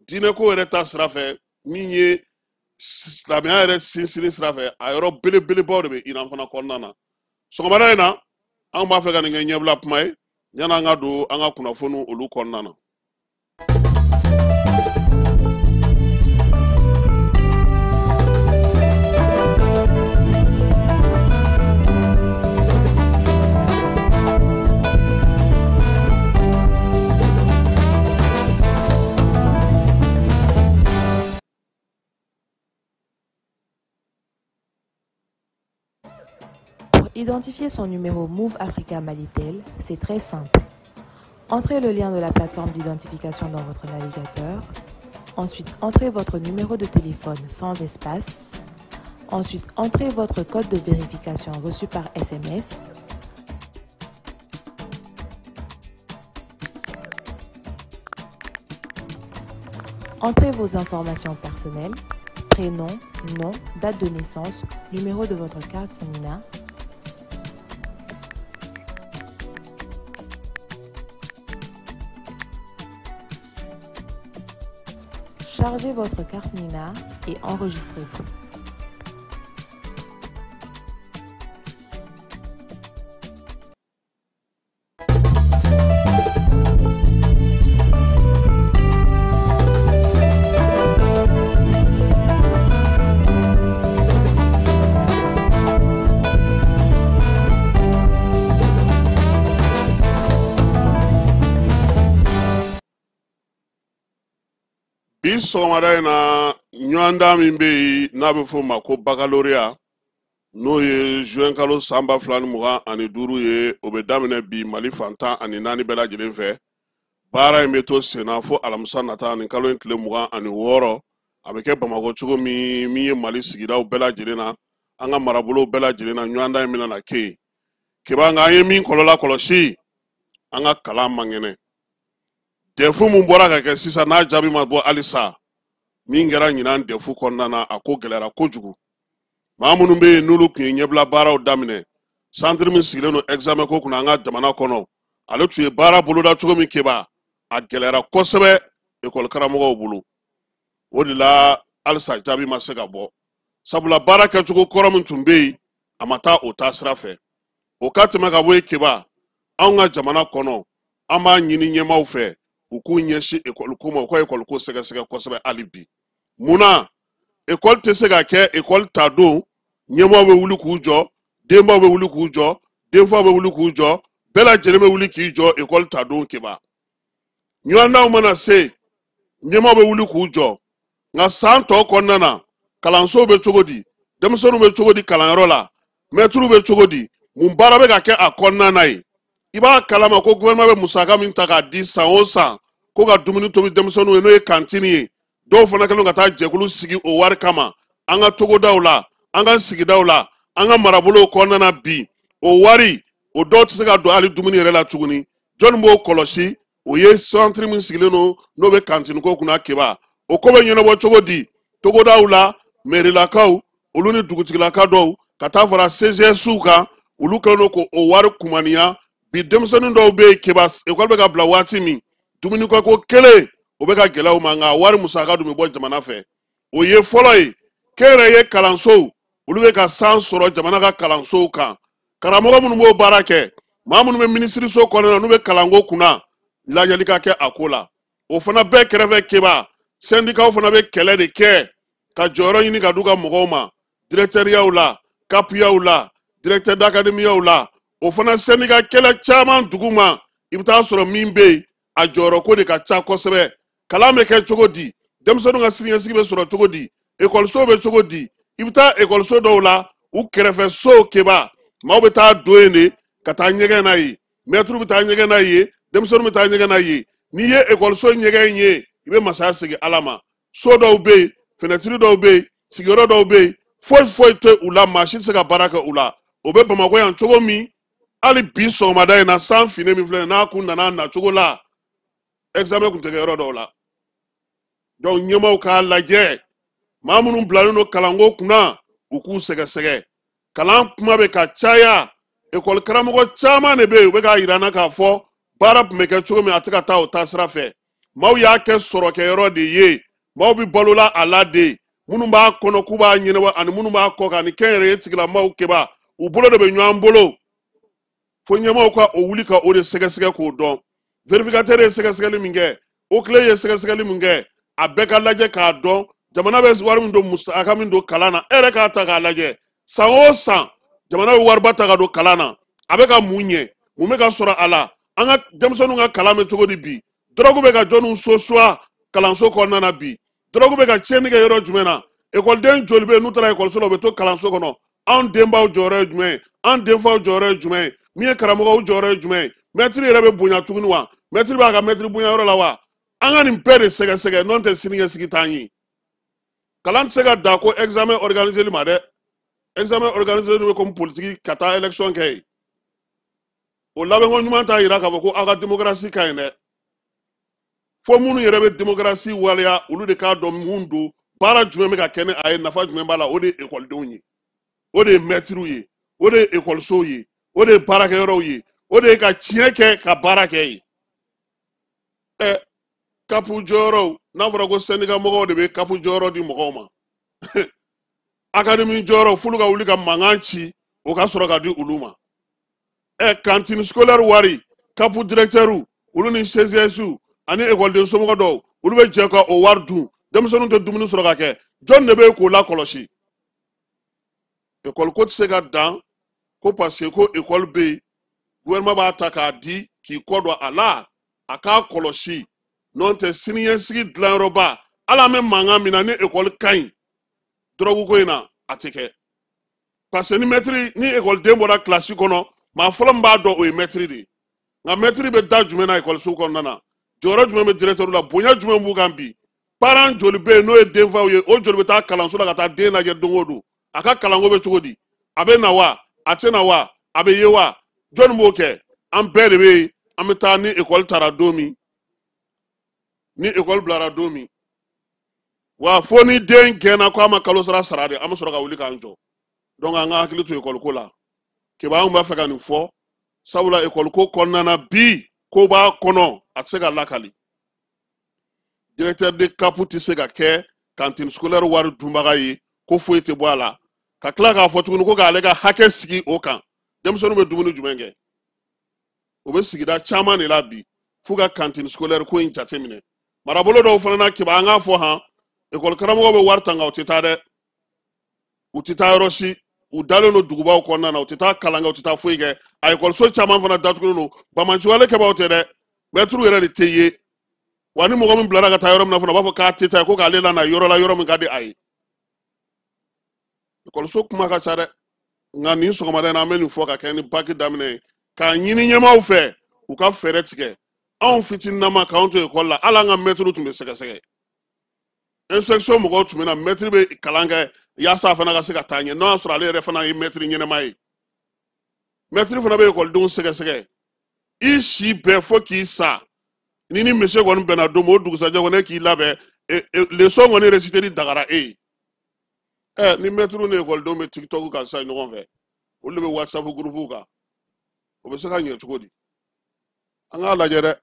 diinɛko yɛrɛ ta sira fɛ, min ye silamɛya yɛrɛ sinsinni sira fɛ, a yɔrɔ belebelebaw de bɛ Iran fana kɔnɔna na. Sɔgɔmada in na, an b'a fɛ ka nin kɛ ɲɛbila kuma ye, yan'an ka don an ka kunnafoniw olu kɔnɔna na. Pour identifier son numéro Moov Africa Malitel, c'est très simple. Entrez le lien de la plateforme d'identification dans votre navigateur. Ensuite, entrez votre numéro de téléphone sans espace. Ensuite, entrez votre code de vérification reçu par SMS. Entrez vos informations personnelles, prénom, nom, date de naissance, numéro de votre carte NINA. Chargez votre carte NINA et enregistrez-vous. Bi sɔgɔmada in na, ɲɔgɔndan min bɛ yen n'a bɛ f'o ma ko baccalauréat, n'o ye juin kalo san 2025 ye, o bɛ daminɛ bi Mali fan 14 bɛɛ lajɛlen fɛ. Baara in bɛ to senna fo alamisa nata ni kalo in tile 26. A bɛ kɛ Bamakɔ cogo min, min ye Mali sigidaw bɛɛ lajɛlen na, an ka marabolow bɛɛ lajɛlen na, ɲɔgɔndan in bɛna na kɛ yen. Keba, nka an ye min kɔlɔlɔ kɔlɔsi, an ka kalan man kɛnɛ. DEF mun bɔra ka kɛ sisan, n'a jaabi ma bɔ halisa, min kɛra ɲinan DEF kɔnɔna na, a ko gɛlɛyara kojugu. Maa minnu bɛ yen n'olu tun ye ɲɛbila baaraw daminɛ, centre min sigilen don examen ko kunna an ka jamana kɔnɔ, ale tun ye baara boloda cogo min, Keba, a gɛlɛyara kosɛbɛ ekɔli karamɔgɔw bolo. O de la halisa jaabi ma se ka bɔ, sabula baara kɛcogo kɔrɔ min tun bɛ yen, a ma taa o taasira fɛ. O ka tɛmɛ ka bɔ yen, Keba, anw ka jamana kɔnɔ, an b'a ɲini ɲɛmaaw fɛ u k'u ɲɛsin ekɔli ko ma, u ka ekɔli ko sɛgɛsɛgɛ kosɛbɛ hali bi. Munna ekɔli tɛ se ka kɛ ekɔli ta don ɲɛmaaw bɛ wuli k'u jɔ, denbaw bɛ wuli k'u jɔ, denfaw bɛ wuli k'u jɔ, bɛɛ lajɛlen bɛ wuli k'i jɔ ekɔli ta don? Keba, ɲɔgɔndanw mana se, ɲɛmaaw bɛ wuli k'u jɔ, nka san tɔ kɔnɔna na, kalansow bɛ cogo di, denmisɛnninw bɛ cogo di kalanyɔrɔ la, mɛtiriw bɛ cogo di, mun baara bɛ ka kɛ a kɔnɔna na yen? I b'a kalama ko gouvernement bɛ musaka min ta k'a di san o san ko ka dumuni tobi denmisɛnninw ye, n'o ye kantini ye, dɔw fana kɛlen ka taa jɛkulu sigi o wari kama an ka togodaw la, an ka sigidaw la, an ka marabolow kɔnɔna na. Bi o wari o dɔw tɛ se ka don hali dumuni yɛrɛ la tuguni. Jɔnni b'o kɔlɔsi? O ye centre min sigilen don n'o bɛ kantini ko kunna, Keba, o ko bɛ ɲɛnabɔ cogo di togodaw la? Mɛrilakaw olu ni dugutigilaka dɔw ka taa fara CGS kan, olu kɛlen don k'o wari kumaniya. Bi denmisɛnnin dɔw bɛ yen, Keba, ekɔli bɛ ka bila waati min, dumunikɛ ko kelen o bɛ ka gɛlɛya u ma, nka wari musaka dun bɛ bɔ jamana fɛ. O ye fɔlɔ ye. Kɛnyɛrɛye kalansow, olu bɛ ka san sɔrɔ jamana ka kalansow kan. Karamɔgɔ minnu b'o baara kɛ, maa minnu bɛ minisiriso kɔnɔna na n'u bɛ kalanko kunna, lajɛli ka kɛ a ko la. O fana bɛɛ kɛrɛfɛ, Keba, sɛndikaw fana bɛ kɛlɛ de kɛ ka jɔyɔrɔ ɲini ka d'u ka mɔgɔw ma, directeuryaw la, CAPyaw la, directeur d'académiew la. O fana sɛndika kɛlɛ caman dugu ma, i bɛ taa sɔrɔ min bɛ yen, a jɔyɔrɔ ko de ka ca kosɛbɛ. Kalan bɛ kɛ cogo di? Denmisɛnninw ka siniɲɛsigi bɛ sɔrɔ cogo di? Ekɔliso bɛ cogo di? I bɛ taa ekɔliso dɔw la, u kɛrɛfɛ so, Keba, maaw bɛ taa don yen de ka taa ɲɛgɛn na yen, mɛtiriw bɛ taa ɲɛgɛn na yen, denmisɛnninw bɛ taa ɲɛgɛn na yen. N'i ye ekɔliso ɲɛgɛn ye, i bɛ masaya segin Ala ma. So dɔw bɛ yen, fenɛtiri dɔw bɛ yen, sigiyɔrɔ dɔw bɛ yen, foyi foyi tɛ u la, maa si tɛ se ka baara kɛ u la. O bɛ Bamakɔ yan cogo min, hali bi sɔgɔmada in na, san finen min filɛ nin ye, n'a kun nana na cogo la, examen kun tɛ kɛ yɔrɔ dɔw la. Donc ɲɛmaaw k'a lajɛ, maa minnu bilalen don kalanko kunna, u k'u sɛgɛsɛgɛ. Kalan kuma bɛ ka caya, ekɔli karamɔgɔ caman de bɛ yen, u bɛ k'a yira an na k'a fɔ baara tun bɛ kɛ cogo min, a tɛ ka taa o taasira fɛ. Maaw y'a kɛ sɔrɔkɛyɔrɔ de ye, maaw bɛ balola a la de, minnu b'a kɔnɔ k'u b'a ɲɛnabɔ ani minnu b'a kɔ kan ani kɛnyɛrɛye tigilamaaw, Keba, u bolo de bɛ ɲɔgɔn bolo. Fo ɲɛmaaw ka o wuli ka o de sɛgɛsɛgɛ k'o dɔn. Vérificateur ye sɛgɛsɛgɛli min kɛ, OCLEI ye sɛgɛsɛgɛli min kɛ, a bɛɛ ka lajɛ k'a dɔn jamana bɛ wari min don, musaka min don kalan na. E yɛrɛ k'a ta k'a lajɛ, san o san jamana bɛ wariba ta ka don kalan na, a bɛ ka mun ɲɛ, mun bɛ ka sɔrɔ a la? An ka denmisɛnninw ka kalan bɛ cogo di bi? Dɔrɔgu bɛ ka jɔnniw so suwa kalanso kɔnɔna na bi? Dɔrɔgu bɛ ka tiɲɛni kɛ yɔrɔ jumɛn na? Ekɔliden joli bɛ yen n'u taara ekɔliso la, u bɛ to kalanso kɔnɔ? Anw denbaw jɔyɔrɔ ye jumɛn ye? An denfaw jɔyɔrɔ ye jumɛn ye? Min ye karamɔgɔw jɔyɔrɔ ye jumɛn ye? Mɛtiri yɛrɛ bɛ bonya tuguni wa? Mɛtiri b'a ka mɛtiri bonya yɔrɔ la wa? An ka nin bɛɛ de sɛgɛsɛgɛ, n'o tɛ siniɲɛsigi t'an ye. Kalan tɛ se ka dan ko examen organisé ma dɛ. Examen organisé bɛ komi politiki ka taa élection kɛ yen. O labɛnko ɲuman t'a yira k'a fɔ ko aw ka démocratie ka ɲi dɛ. Fo minnu yɛrɛ bɛ démocratie waleya, olu de k'a dɔn mun don, baara jumɛn bɛ ka kɛ ni a ye, nafa jumɛn b'a la. O de ye ekɔlidenw ye, o de ye mɛtiriw ye, o de ye ekɔlisow ye, o de ye baarakɛyɔrɔw ye, o de ye ka tiɲɛ kɛ ka baara kɛ ye. Ɛ, kapu jɔyɔrɔw, n'a fɔra ko syndicat mɔgɔw de bɛ kapu jɔyɔrɔ di mɔgɔw ma, akademi jɔyɔrɔ, f'olu ka wuli ka mankan ci, o ka sɔrɔ ka di olu ma. Ɛ, cantine scolaire wari, kapu directeur olu ni CGS ani ekɔliden somɔgɔ dɔw, olu bɛ jɛ ka o wari dun, denmisɛnninw tɛ dumuni sɔrɔ ka kɛ. Jɔn de bɛ yen k'o lakɔlɔsi? Ekɔli ko tɛ se ka dan ko parce que ko ekɔli bɛ yen, gouvernement b'a ta k'a di k'i kɔ don a la, a k'a kɔlɔsi. N'o tɛ, siniɲɛsigi dilanyɔrɔba, hali an bɛ mankan min na, ni ekɔli ka ɲi, dɔrɔgu ko in na a tɛ kɛ. Parce que ni mɛtiri ni ekɔliden bɔra kilasi kɔnɔ, maa fɔlɔ min b'a dɔn, o ye mɛtiri de ye. Nka mɛtiri bɛ da jumɛn na ekɔliso kɔnɔna na? Jɔyɔrɔ jumɛn bɛ directeur la? Bonya jumɛn b'u kan bi? Parent joli bɛ yen n'o ye denfaw ye, o joli bɛ taa kalanso la ka taa den lajɛ don o don? A ka kalanko bɛ cogo di? A bɛ na wa? A tɛ na wa? A bɛ ye wa? Jɔnni b'o kɛ? An bɛɛ de bɛ yen. An bɛ taa ni ekɔli taara don min, ni ekɔli bilara don min, wa fo ni den gɛnna ko a ma kalo sara sara de, an bɛ sɔrɔ ka wuli k'an jɔ. Donc an ka hakili to ekɔli ko la. Keba, anw b'a fɛ ka nin fɔ, sabula ekɔli ko kɔnɔna na bi, ko b'a kɔnɔ, a tɛ se ka lakali. Directeur de CAP tɛ se ka kɛ cantine scolaire wari dunbaga ye, ko foyi tɛ bɔ a la, ka tila k'a fɔ tuguni ko k'ale ka hakɛ sigi o kan. Denmisɛnninw bɛ dumuni jumɛn kɛ? O bɛ sigida caman de la bi, f'u ka cantine scolaire ko in jateminɛ. Marabolo dɔw fana na, Keba, an k'a fɔ han, ekɔli karamɔgɔw bɛ wari ta, nka u tɛ taa dɛ, u tɛ taa yɔrɔ si. U dalen don dugubaw kɔnɔna na, u tɛ taa kalan kɛ, u tɛ taa foyi kɛ. A ekɔliso caman fana datugulen don. Banbaanciwale kɛbaaw tɛ dɛ, mɛtiriw yɛrɛ de tɛ ye. Wa ni mɔgɔ min bilara ka taa yɔrɔ min na fana, u b'a fɔ k'a tɛ taa, ko k'ale lana yɔrɔ la, yɔrɔ min ka di a ye. Ekɔliso kuma ka ca dɛ, nka nin sɔgɔmada in na, an bɛ nin fɔ ka kɛ ni baki daminɛ ye, k'a ɲini ɲɛmaaw fɛ u ka fɛɛrɛ tigɛ. Anw fitininama k'anw to ekɔli la, hali an ka mɛtiriw tun bɛ sɛgɛsɛgɛ. Inspection mɔgɔw tun bɛ na, mɛtiri bɛ kalan kɛ yaasa a fana ka se ka taa ɲɛ, n'o y'a sɔrɔ ale yɛrɛ fana ye mɛtiri ɲɛnɛma ye. Mɛtiri fana bɛ ekɔlidenw sɛgɛsɛgɛ i si bɛɛ fo k'i sa. Ni monsieur kɔni bɛnna don min, o dugusajɛ kɔni, e k'i labɛn, leçon kɔni réciter dagara e ye. Ɛ, ni mɛtiriw ni ekɔlidenw bɛ TikTok kan sisan ɲɔgɔn fɛ, olu de bɛ WhatsApp groupe kan, o bɛ se ka ɲɛ cogo di? An k'a lajɛ dɛ.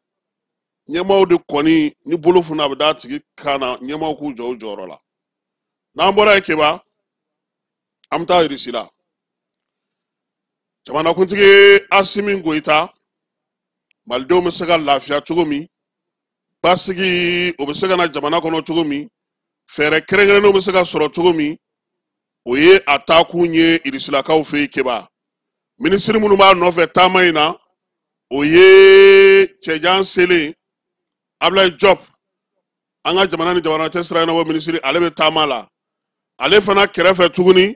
Ɲɛmaaw de kɔni, ni bolo funna, a bɛ d'a tigi kan na. Ɲɛmaaw k'u jɔ u jɔyɔrɔ la. N'an bɔra yen, Keba, an bɛ taa Irisi la. Jamanakuntigi Asimi Goyita, malidenw bɛ se ka lafiya cogo min, basigi o bɛ se ka na jamana kɔnɔ cogo min, fɛɛrɛ kɛrɛnkɛrɛnnenw bɛ se ka sɔrɔ cogo min, o ye a taakun ye irisilakaw fɛ yen. Keba, minisiri minnu b'a nɔfɛ taama in na, o ye cɛjan selen Ablaye Diop, an ka jamana ni jamana cɛ sira ɲɛnabɔ minisiri, ale bɛ taama la. Ale fana kɛrɛfɛ tuguni,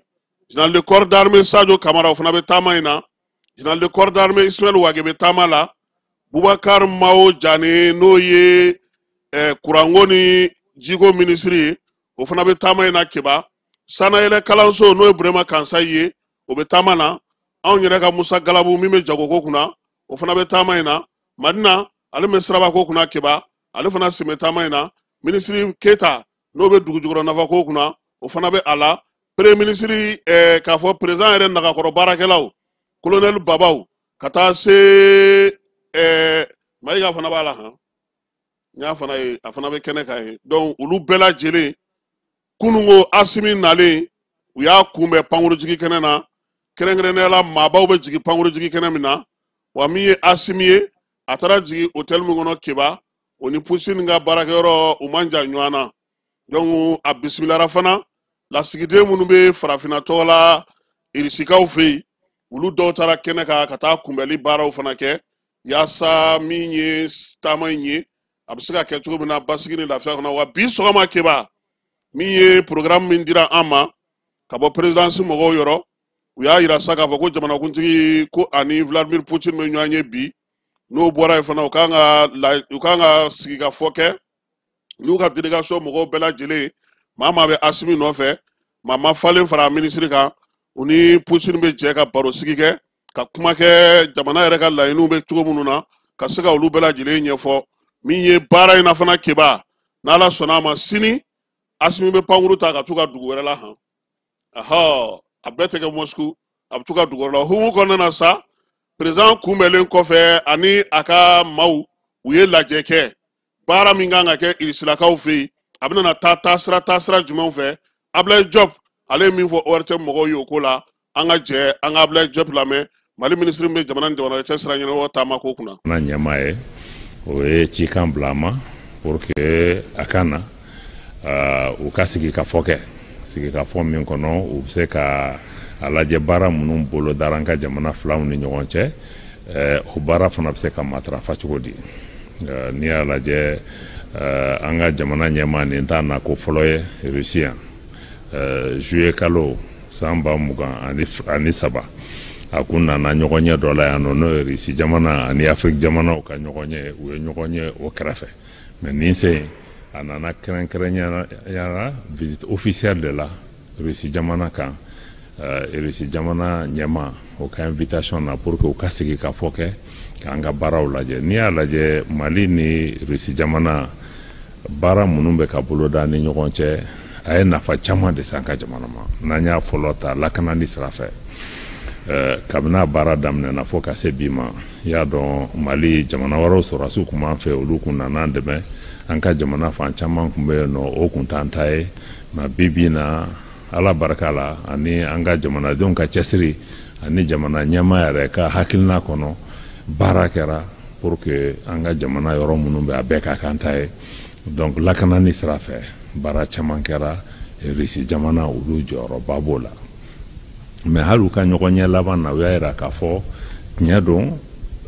général de corps d'armée Sadio Kamara, o fana bɛ taama in na. Général de corps d'armée Ismaël Wage bɛ taama la. Boubacar Mao Jane, n'o ye kuranko ni jiko minisiri ye, o fana bɛ taama in na. Keba, sanayɛlɛ kalanso, n'o ye Burema Kansayi ye, o bɛ taama na. Anw yɛrɛ ka Musa Galabu min bɛ jagoko kunna, o fana bɛ taama in na. Madina, ale bɛ sirabako kunna. Keba, ale fana sen bɛ taama in na. Minisiri Keyita, n'o bɛ dugujukɔrɔ nafako kunna, o fana bɛ a la. Premier minisiri, k'a fɔ président yɛrɛ nagakɔrɔ baarakɛlaw, colonel Babaw, ka taa se Mayiga fana b'a la han, n y'a fana ye, a fana bɛ kɛnɛ kan ye. Donc olu bɛɛ lajɛlen, kununko Asimi nalen, u y'a kunbɛn pankurujigi kɛnɛ na, kɛrɛnkɛrɛnnenya la maabaw bɛ jigin pankurujigi kɛnɛ min na. Wa min ye Asimi ye, a taara jigin hôtel min kɔnɔ, Keba, o ni Poutine ka baarakɛyɔrɔ, u man jan ɲɔgɔn na. Donc a bisimilara fana lasigiden minnu bɛ farafinna tɔgɔ la irisikaw fɛ yen, olu dɔw taara kɛnɛ kan ka taa kunbɛnli baaraw fana kɛ, yaasa min ye taama in ye, a bɛ se ka kɛ cogo min na basigi ni lafiya kɔnɔ. Wa bi sɔgɔma, Keba, min ye programme min dira an ma ka bɔ présidence mɔgɔw yɔrɔ, u y'a yira sa k'a fɔ ko jamanakuntigi ko ani Vladimir Poutine bɛ ɲɔgɔn ye bi. N'o bɔra yen fana, u kan ka sigikafɔ kɛ n'u ka délégation mɔgɔw bɛɛ lajɛlen. Maa maa bɛ Asimi nɔfɛ, maa ma falen fara minisiri kan, u ni Poutine bɛ jɛ ka baro sigi kɛ, ka kuma kɛ jamana yɛrɛ ka laɲiniw bɛ cogo minnu na, ka se ka olu bɛɛ lajɛlen ɲɛfɔ. Min ye baara in na fana Keba, n'Ala sɔnna a ma sini Asimi bɛ pankuru ta ka t'u ka dugu wɛrɛ la han. Ahɔ, a bɛɛ tɛ kɛ Moscou, a bɛ t'u ka dugu wɛrɛ la. O hukumu kɔnɔna na sa, président kunbɛnlen kɔfɛ ani a ka maaw, u ye lajɛ kɛ. Baara min kan ka kɛ Irisilakaw fɛ yen, a bɛna taa taasira jumɛnw fɛ. Ablaye Diop, ale ye min fɔ ORTM mɔgɔw ye o ko la, an ka jɛ an ka Ablaye Diop lamɛn, Mali minisiri min bɛ jamana ni jamana cɛ sira ɲɛnabɔ taama ko kunna. N'a ɲɛmaa ye, o ye cikan bila a ma pour que a ka na u ka sigikafɔ kɛ, sigikafɔ min kɔnɔ u bɛ se ka a lajɛ baara minnu bolodara an ka jamana filaw ni ɲɔgɔn cɛ, o baara fana bɛ se ka matarafa cogo di. N'i y'a lajɛ, an ka jamana ɲɛmaa, nin t'a nako fɔlɔ ye Russie yan. Juillet kalo san 2023, a kun nana ɲɔgɔn ɲɛ dɔ la yan nɔ, n'o ye Russie jamana ani Afiriki jamanaw ka ɲɔgɔn ɲɛ. U ye ɲɔgɔn ye o kɛrɛfɛ, mais nin sen a nana kɛrɛnkɛrɛnnenya la visite officielle de la Russie jamana kan, Russie jamana ɲɛmaa o ka invitation na, pour que u ka sigi ka fɔ kɛ k'an ka baaraw lajɛ. N'i y'a lajɛ, Mali ni Russie jamana, baara minnu bɛ ka boloda ni ɲɔgɔn cɛ, a ye nafa caman de s'an ka jamana ma. N'an y'a fɔlɔ ta, lakanali sira fɛ, kabini a baara daminɛna fo ka se bi ma, i y'a dɔn Mali jamana wɛrɛw sɔrɔdasiw tun b'an fɛ, olu kun nana an dɛmɛ. An ka jamana fan caman tun bɛ yen nɔ, o kun t'an ta ye. Nka bi bi in na, Ala barika la ani an ka jamanadenw ka cɛsiri ani jamana ɲɛmaa yɛrɛ ka hakilina kɔnɔ, baara kɛra pour que an ka jamana yɔrɔ minnu bɛ, a bɛɛ ka k'an ta ye. Donc lakanani sira fɛ, baara caman kɛra. Russie jamana, olu jɔyɔrɔba b'o la. Mais hali u ka ɲɔgɔn ɲɛ laban na, u y'a yira k'a fɔ tiɲɛ don,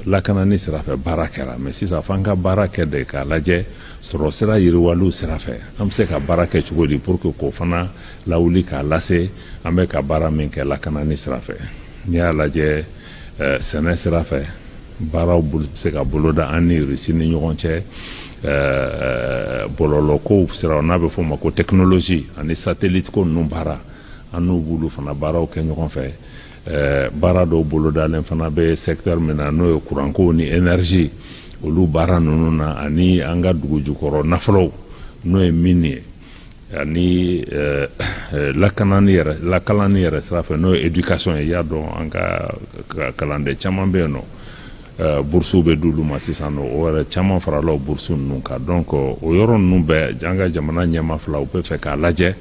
lakanani sira fɛ baara kɛra, mais sisan f'an ka baara kɛ de k'a lajɛ sɔrɔ sira yiriwaliw sira fɛ, an bɛ se ka baara kɛ cogo di pour que k'o fana lawuli k'a lase an bɛ ka baara min kɛ lakanani sira fɛ. N'i y'a lajɛ, sɛnɛ sira fɛ, baaraw bɛ se ka boloda an ni Russie ni ɲɔgɔn cɛ. Bɔlɔlɔkow sira, n'a bɛ f'o ma ko technologie, ani satellite ko ninnu baara, an n'u b'olu fana baaraw kɛ ɲɔgɔn fɛ. Baara dɔw bolodalen fana bɛ secteur min na, n'o ye kuranko ni énergie, olu baara ninnu na, ani an ka dugu jukɔrɔ nafolow, n'o ye mine ye, ani lakanani yɛrɛ, lakalani yɛrɛ sira fɛ, n'o ye éducation ye. I y'a dɔn an ka kalanden caman bɛ yen nɔ, bourse bɛ d'olu ma sisan nɔ, o yɛrɛ caman farala o bourse ninnu kan. Donc o yɔrɔ ninnu bɛɛ, an ka jamana ɲɛmaa fila, u bɛ fɛ k'a lajɛ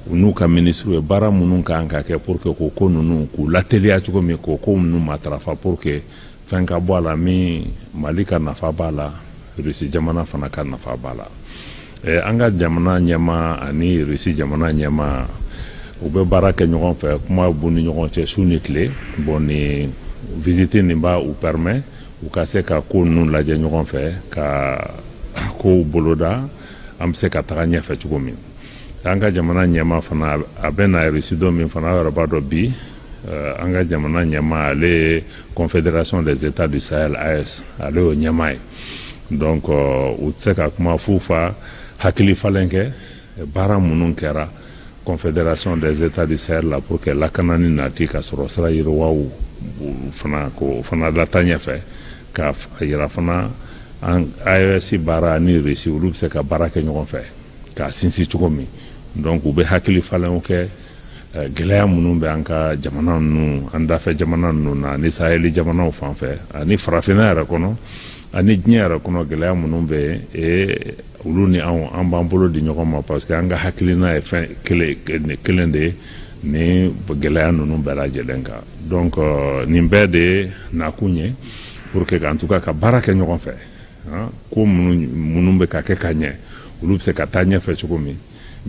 u n'u ka minisiriw ye baara minnu kan ka kɛ pour que k'o ko ninnu k'u lateliya cogo min, k'o ko ninnu matarafa pour que fɛn ka bɔ a la min Mali ka nafa b'a la, Russie jamana fana ka nafa b'a la. An ka jamana ɲɛmaa ani Russie jamana ɲɛmaa, u bɛ baara kɛ ɲɔgɔn fɛ, kuma b'u ni ɲɔgɔn cɛ su ni tile. Bon, ni visite nin b'a u permet u ka se ka ko ninnu lajɛ ɲɔgɔn fɛ, ka kow boloda an bɛ se ka taga ɲɛfɛ cogo min. An ka jamana ɲɛmaa fana, a bɛ na Russie don min fana, aw yɛrɛ b'a dɔn bi an ka jamana ɲɛmaa, ale ye Confédération des États du Sahel, AES, ale y'o ɲɛmaa ye. Donc u tɛ se ka kuma fu fa hakili falen kɛ baara minnu kɛra Confédération des États du Sahel la pour que lakanani nati ka sɔrɔ sira yiriwaw fana k'o fana lata ɲɛfɛ, ka yira fana an AES baara ni Russie, olu bɛ se ka baara kɛ ɲɔgɔn fɛ k'a sinsin cogo min. Donc u bɛ hakili falenw kɛ gɛlɛya minnu bɛ an ka jamana ninnu, an dafɛ jamana ninnu na, ani Saheli jamanaw fan fɛ, ani farafinna yɛrɛ kɔnɔ, ani diɲɛ yɛrɛ kɔnɔ, gɛlɛya minnu bɛ yen, olu ni anw, an b'an bolo di ɲɔgɔn ma, parce que an ka hakilina ye fɛn kelen kelen de ye ni gɛlɛya ninnu bɛɛ lajɛlen kan. Donc nin bɛɛ de ye nakun ye pour que en tout cas ka baara kɛ ɲɔgɔn fɛ, ko minnu minnu bɛ ka kɛ ka ɲɛ, olu bɛ se ka taa ɲɛfɛ cogo min,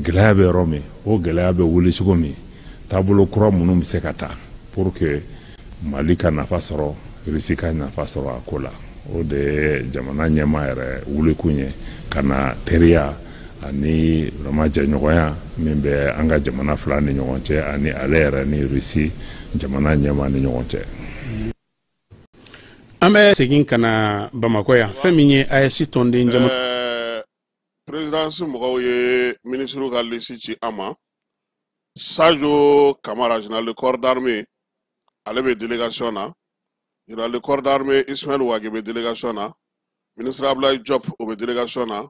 gɛlɛya bɛ yɔrɔ min, o gɛlɛya bɛ wuli cogo min, taabolo kura minnu bɛ se ka ta pour que Mali ka nafa sɔrɔ, Russie ka nafa sɔrɔ a ko la. O de ye jamana ɲɛmaa yɛrɛ wulikun ye ka na, teriya ani vraiment jɛɲɔgɔnya min bɛ an ka jamana fila ni ɲɔgɔn cɛ, ani ale yɛrɛ ni Russie jamana ɲɛmaa ni ɲɔgɔn cɛ. An bɛ segin ka na Bamakɔ yan, fɛn min ye AES tɔnden jama. Présidence mɔgɔw ye minisiriw ka liste ci an ma. Sadio Kamara, général de corps d'armée, ale bɛ délégation na. Général de corps d'armée Ismaël Wage bɛ délégation na. Ministre Ablaye Diop, o bɛ délégation na.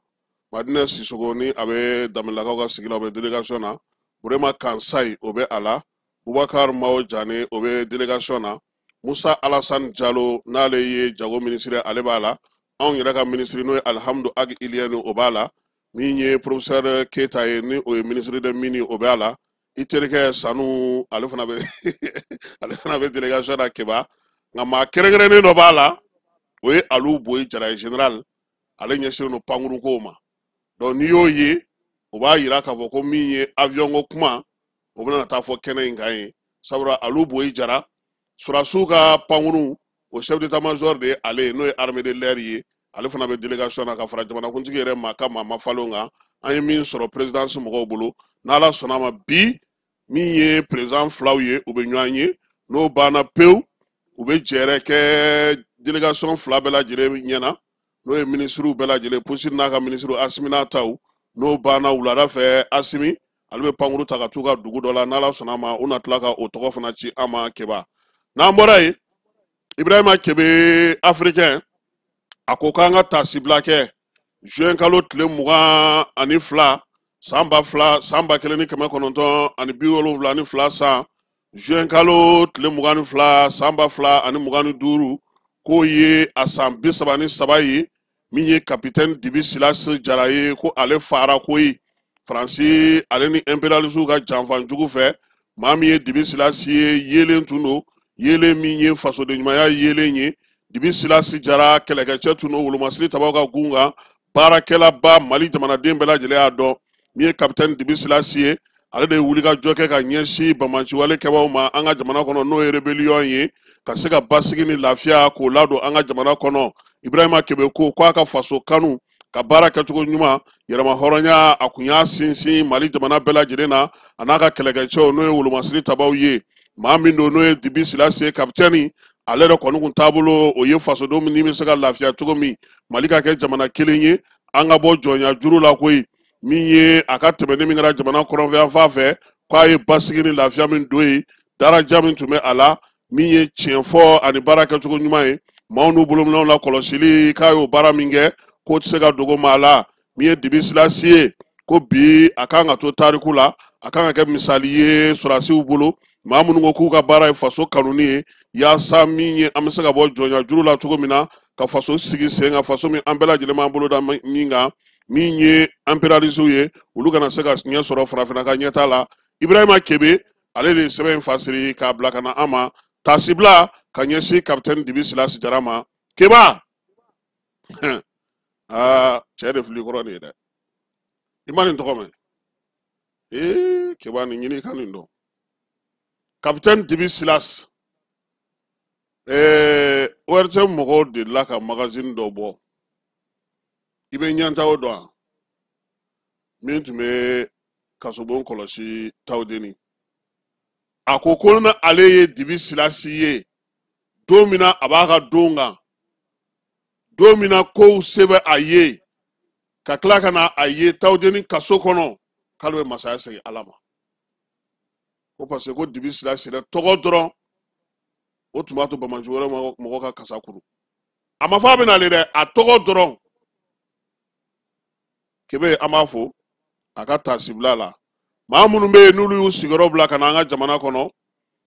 Madinɛ Sisoko, ni a bɛ Danbelelakaw ka sigi la, o bɛ délégation na. Burema Kansayi, o bɛ a la. Bubakar Mao Jane, o bɛ délégation na. Musa Alassane Diallo, n'ale ye jago ministre, ale b'a la. Anw yɛrɛ ka ministre, n'o ye Alhamdu Ag Iliyɛni, o b'a la. Min ye professeur Keita ye, ni o ye ministre de mine, o bɛ a la. I terikɛ Sanu, ale fana bɛ délégation na, Keba. Nka maa kɛrɛnkɛrɛnnen dɔ b'a la, o ye Alu Boyi Jara ye, général. Ale ɲɛsinnen don pankurunkow ma. Donc n'i y'o ye, o b'a yira k'a fɔ ko min ye avion ko kuma, o bɛna taa fɔ kɛnɛ in kan ye, sabula Alu Boyi Jara, sɔrɔdasiw ka pankurun, o chef d'état major de ye ale ye, n'o ye armée de l'air ye. Ale fana bɛ délégation na ka fara jamanakuntigi yɛrɛ ma ka maa ma falenw kan. An ye min sɔrɔ présidence mɔgɔw bolo, n'Ala sɔnna a ma, bi min ye président filaw ye, u bɛ ɲɔgɔn ye. N'o banna pewu, u bɛ jɛrɛ kɛ délégation fila bɛɛ lajɛlen ɲɛna, n'o ye minisiriw bɛɛ lajɛlen, Posi n'a ka minisiriw, Asimi n'a taw. N'o banna, wulada fɛ, Asimi ale bɛ pankuru ta ka t'u ka dugu dɔ la. N'Ala sɔnna a ma, u na tila ka o tɔgɔ fana ci an ma, Keba. N'an bɔra yen, Ibrahima Kebe Africain, a ko k'an ka taasibila kɛ juin kalo tile 22 san 2000, san 1972 san, juin kalo tile 22 san 2025, k'o ye a san 33 ye min ye capitaine Dibi Silas Jara ye, ko ale fara koyi Faransi ale ni impérialistes ka janfanjugu fɛ. Maa min ye Dibi Silas ye, yeelen tun don, yeelen min ye fasodenɲumanya yeelen ye. Dibi Silas Jara, kɛlɛkɛcɛ tun don, wolomasiri tabaw ka gun kan, baarakɛlaba, Mali jamanaden bɛɛ lajɛlen y'a dɔn min ye capitaine Dibi Silas ye. Ale de ye wulikajɔ kɛ ka ɲɛsin banbaanciwale kɛbaaw ma an ka jamana kɔnɔ, n'o ye rébellion ye, ka se ka basigi ni lafiya k'o ladon an ka jamana kɔnɔ. Ibrahima Kebe ko k'a ka faso kanu, ka baara kɛcogo ɲuman, yɛrɛma hɔrɔnya, a kun y'a sinsin Mali jamana bɛɛ lajɛlen na, a n'a ka kɛlɛkɛcɛw, n'o ye wolomasiri tabaw ye. Maa min don, n'o ye Dibi Silas ye, kapitɛni, ale yɛrɛ kɔni kun taabolo, o ye fasodenw ni bɛ se ka lafiya cogo min, Mali ka kɛ jamana kelen ye, an ka bɔ jɔnya juru la koyi. Min ye a ka tɛmɛni min kɛra jamana kɔrɔnfɛyanfan fɛ, k'a ye basigi ni lafiya min don yen, daraja min tun bɛ a la, min ye tiɲɛ fɔ ani baara kɛcogo ɲuman ye, maaw n'u bolominɛnw la kɔlɔsili, k'a y'o baara min kɛ, k'o tɛ se ka dogo maa la. Min ye Dibi Silasi ye, ko bi a kan ka to tariku la, a kan ka kɛ misali ye sɔrɔdasiw bolo, maa minnu ko k'u ka baara ye faso kanuni ye, yaasa min ye an bɛ se ka bɔ jɔnya juru la cogo min na, ka faso sigi sen kan, faso min an bɛɛ lajɛlen b'an bolo da min kan. Min ye impérialistes ye, olu kana se ka ɲɛ sɔrɔ farafinna ka ɲɛta la. Ibrahima Kebe, ale de ye sɛbɛn in fasiri k'a bila ka na an ma, taasibila ka ɲɛsin capitaine Dibi Silas Jara ma. Keba, aa, cɛ de fili kɔrɔ nin ye dɛ. I ma nin tɔgɔ mɛn? Ee, Keba, nin ɲini i ka nin dɔn. Capitaine Dibi Silas, ORTM mɔgɔw delila ka magazine dɔ bɔ. I bɛ ɲɛntaw dɔn wa? Min tun bɛ kasobon kɔlɔsi Tawudeni, a ko ko ni ale ye Dibi Silasi ye don min na a b'a ka don kan, don min na kow se bɛ a ye, ka tila ka na a ye Tawudeni kaso kɔnɔ, k'ale bɛ masaya segin Ala ma. Ko parce que ko Dibi Silasi yɛrɛ tɔgɔ dɔrɔn, o tun b'a to banbaanci wɛrɛ mɔgɔ ka kasa kuru. A ma fɔ a bɛ n'ale dɛ, a tɔgɔ dɔrɔn. Kebe, an b'a fo a ka taasibila la. Maa minnu bɛ yen, n'olu y'u sigiyɔrɔ bila ka na an ka jamana kɔnɔ,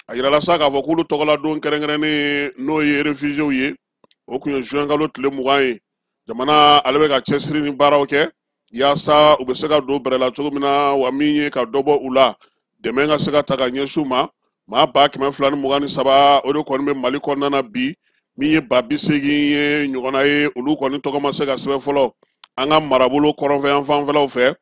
a yirala sa k'a fɔ k'olu tɔgɔla don kɛrɛnkɛrɛnnen, n'o ye réfugiés ye, o tun ye juin kalo tile 20 ye. Jamana ale bɛ ka cɛsiri ni baaraw kɛ yaasa u bɛ se ka don bɛrɛ la cogo min na, wa min ye ka dɔ bɔ u la, dɛmɛ ka se ka ta ka ɲɛsin u ma. Maa 223,000, o de kɔni bɛ Mali kɔnɔna na bi. Min ye 80 000 ye ɲɔgɔnna ye, olu kɔni tɔgɔ ma se ka sɛbɛn fɔlɔ an ka marabolo kɔrɔnfɛ fanfɛlaw fɛ,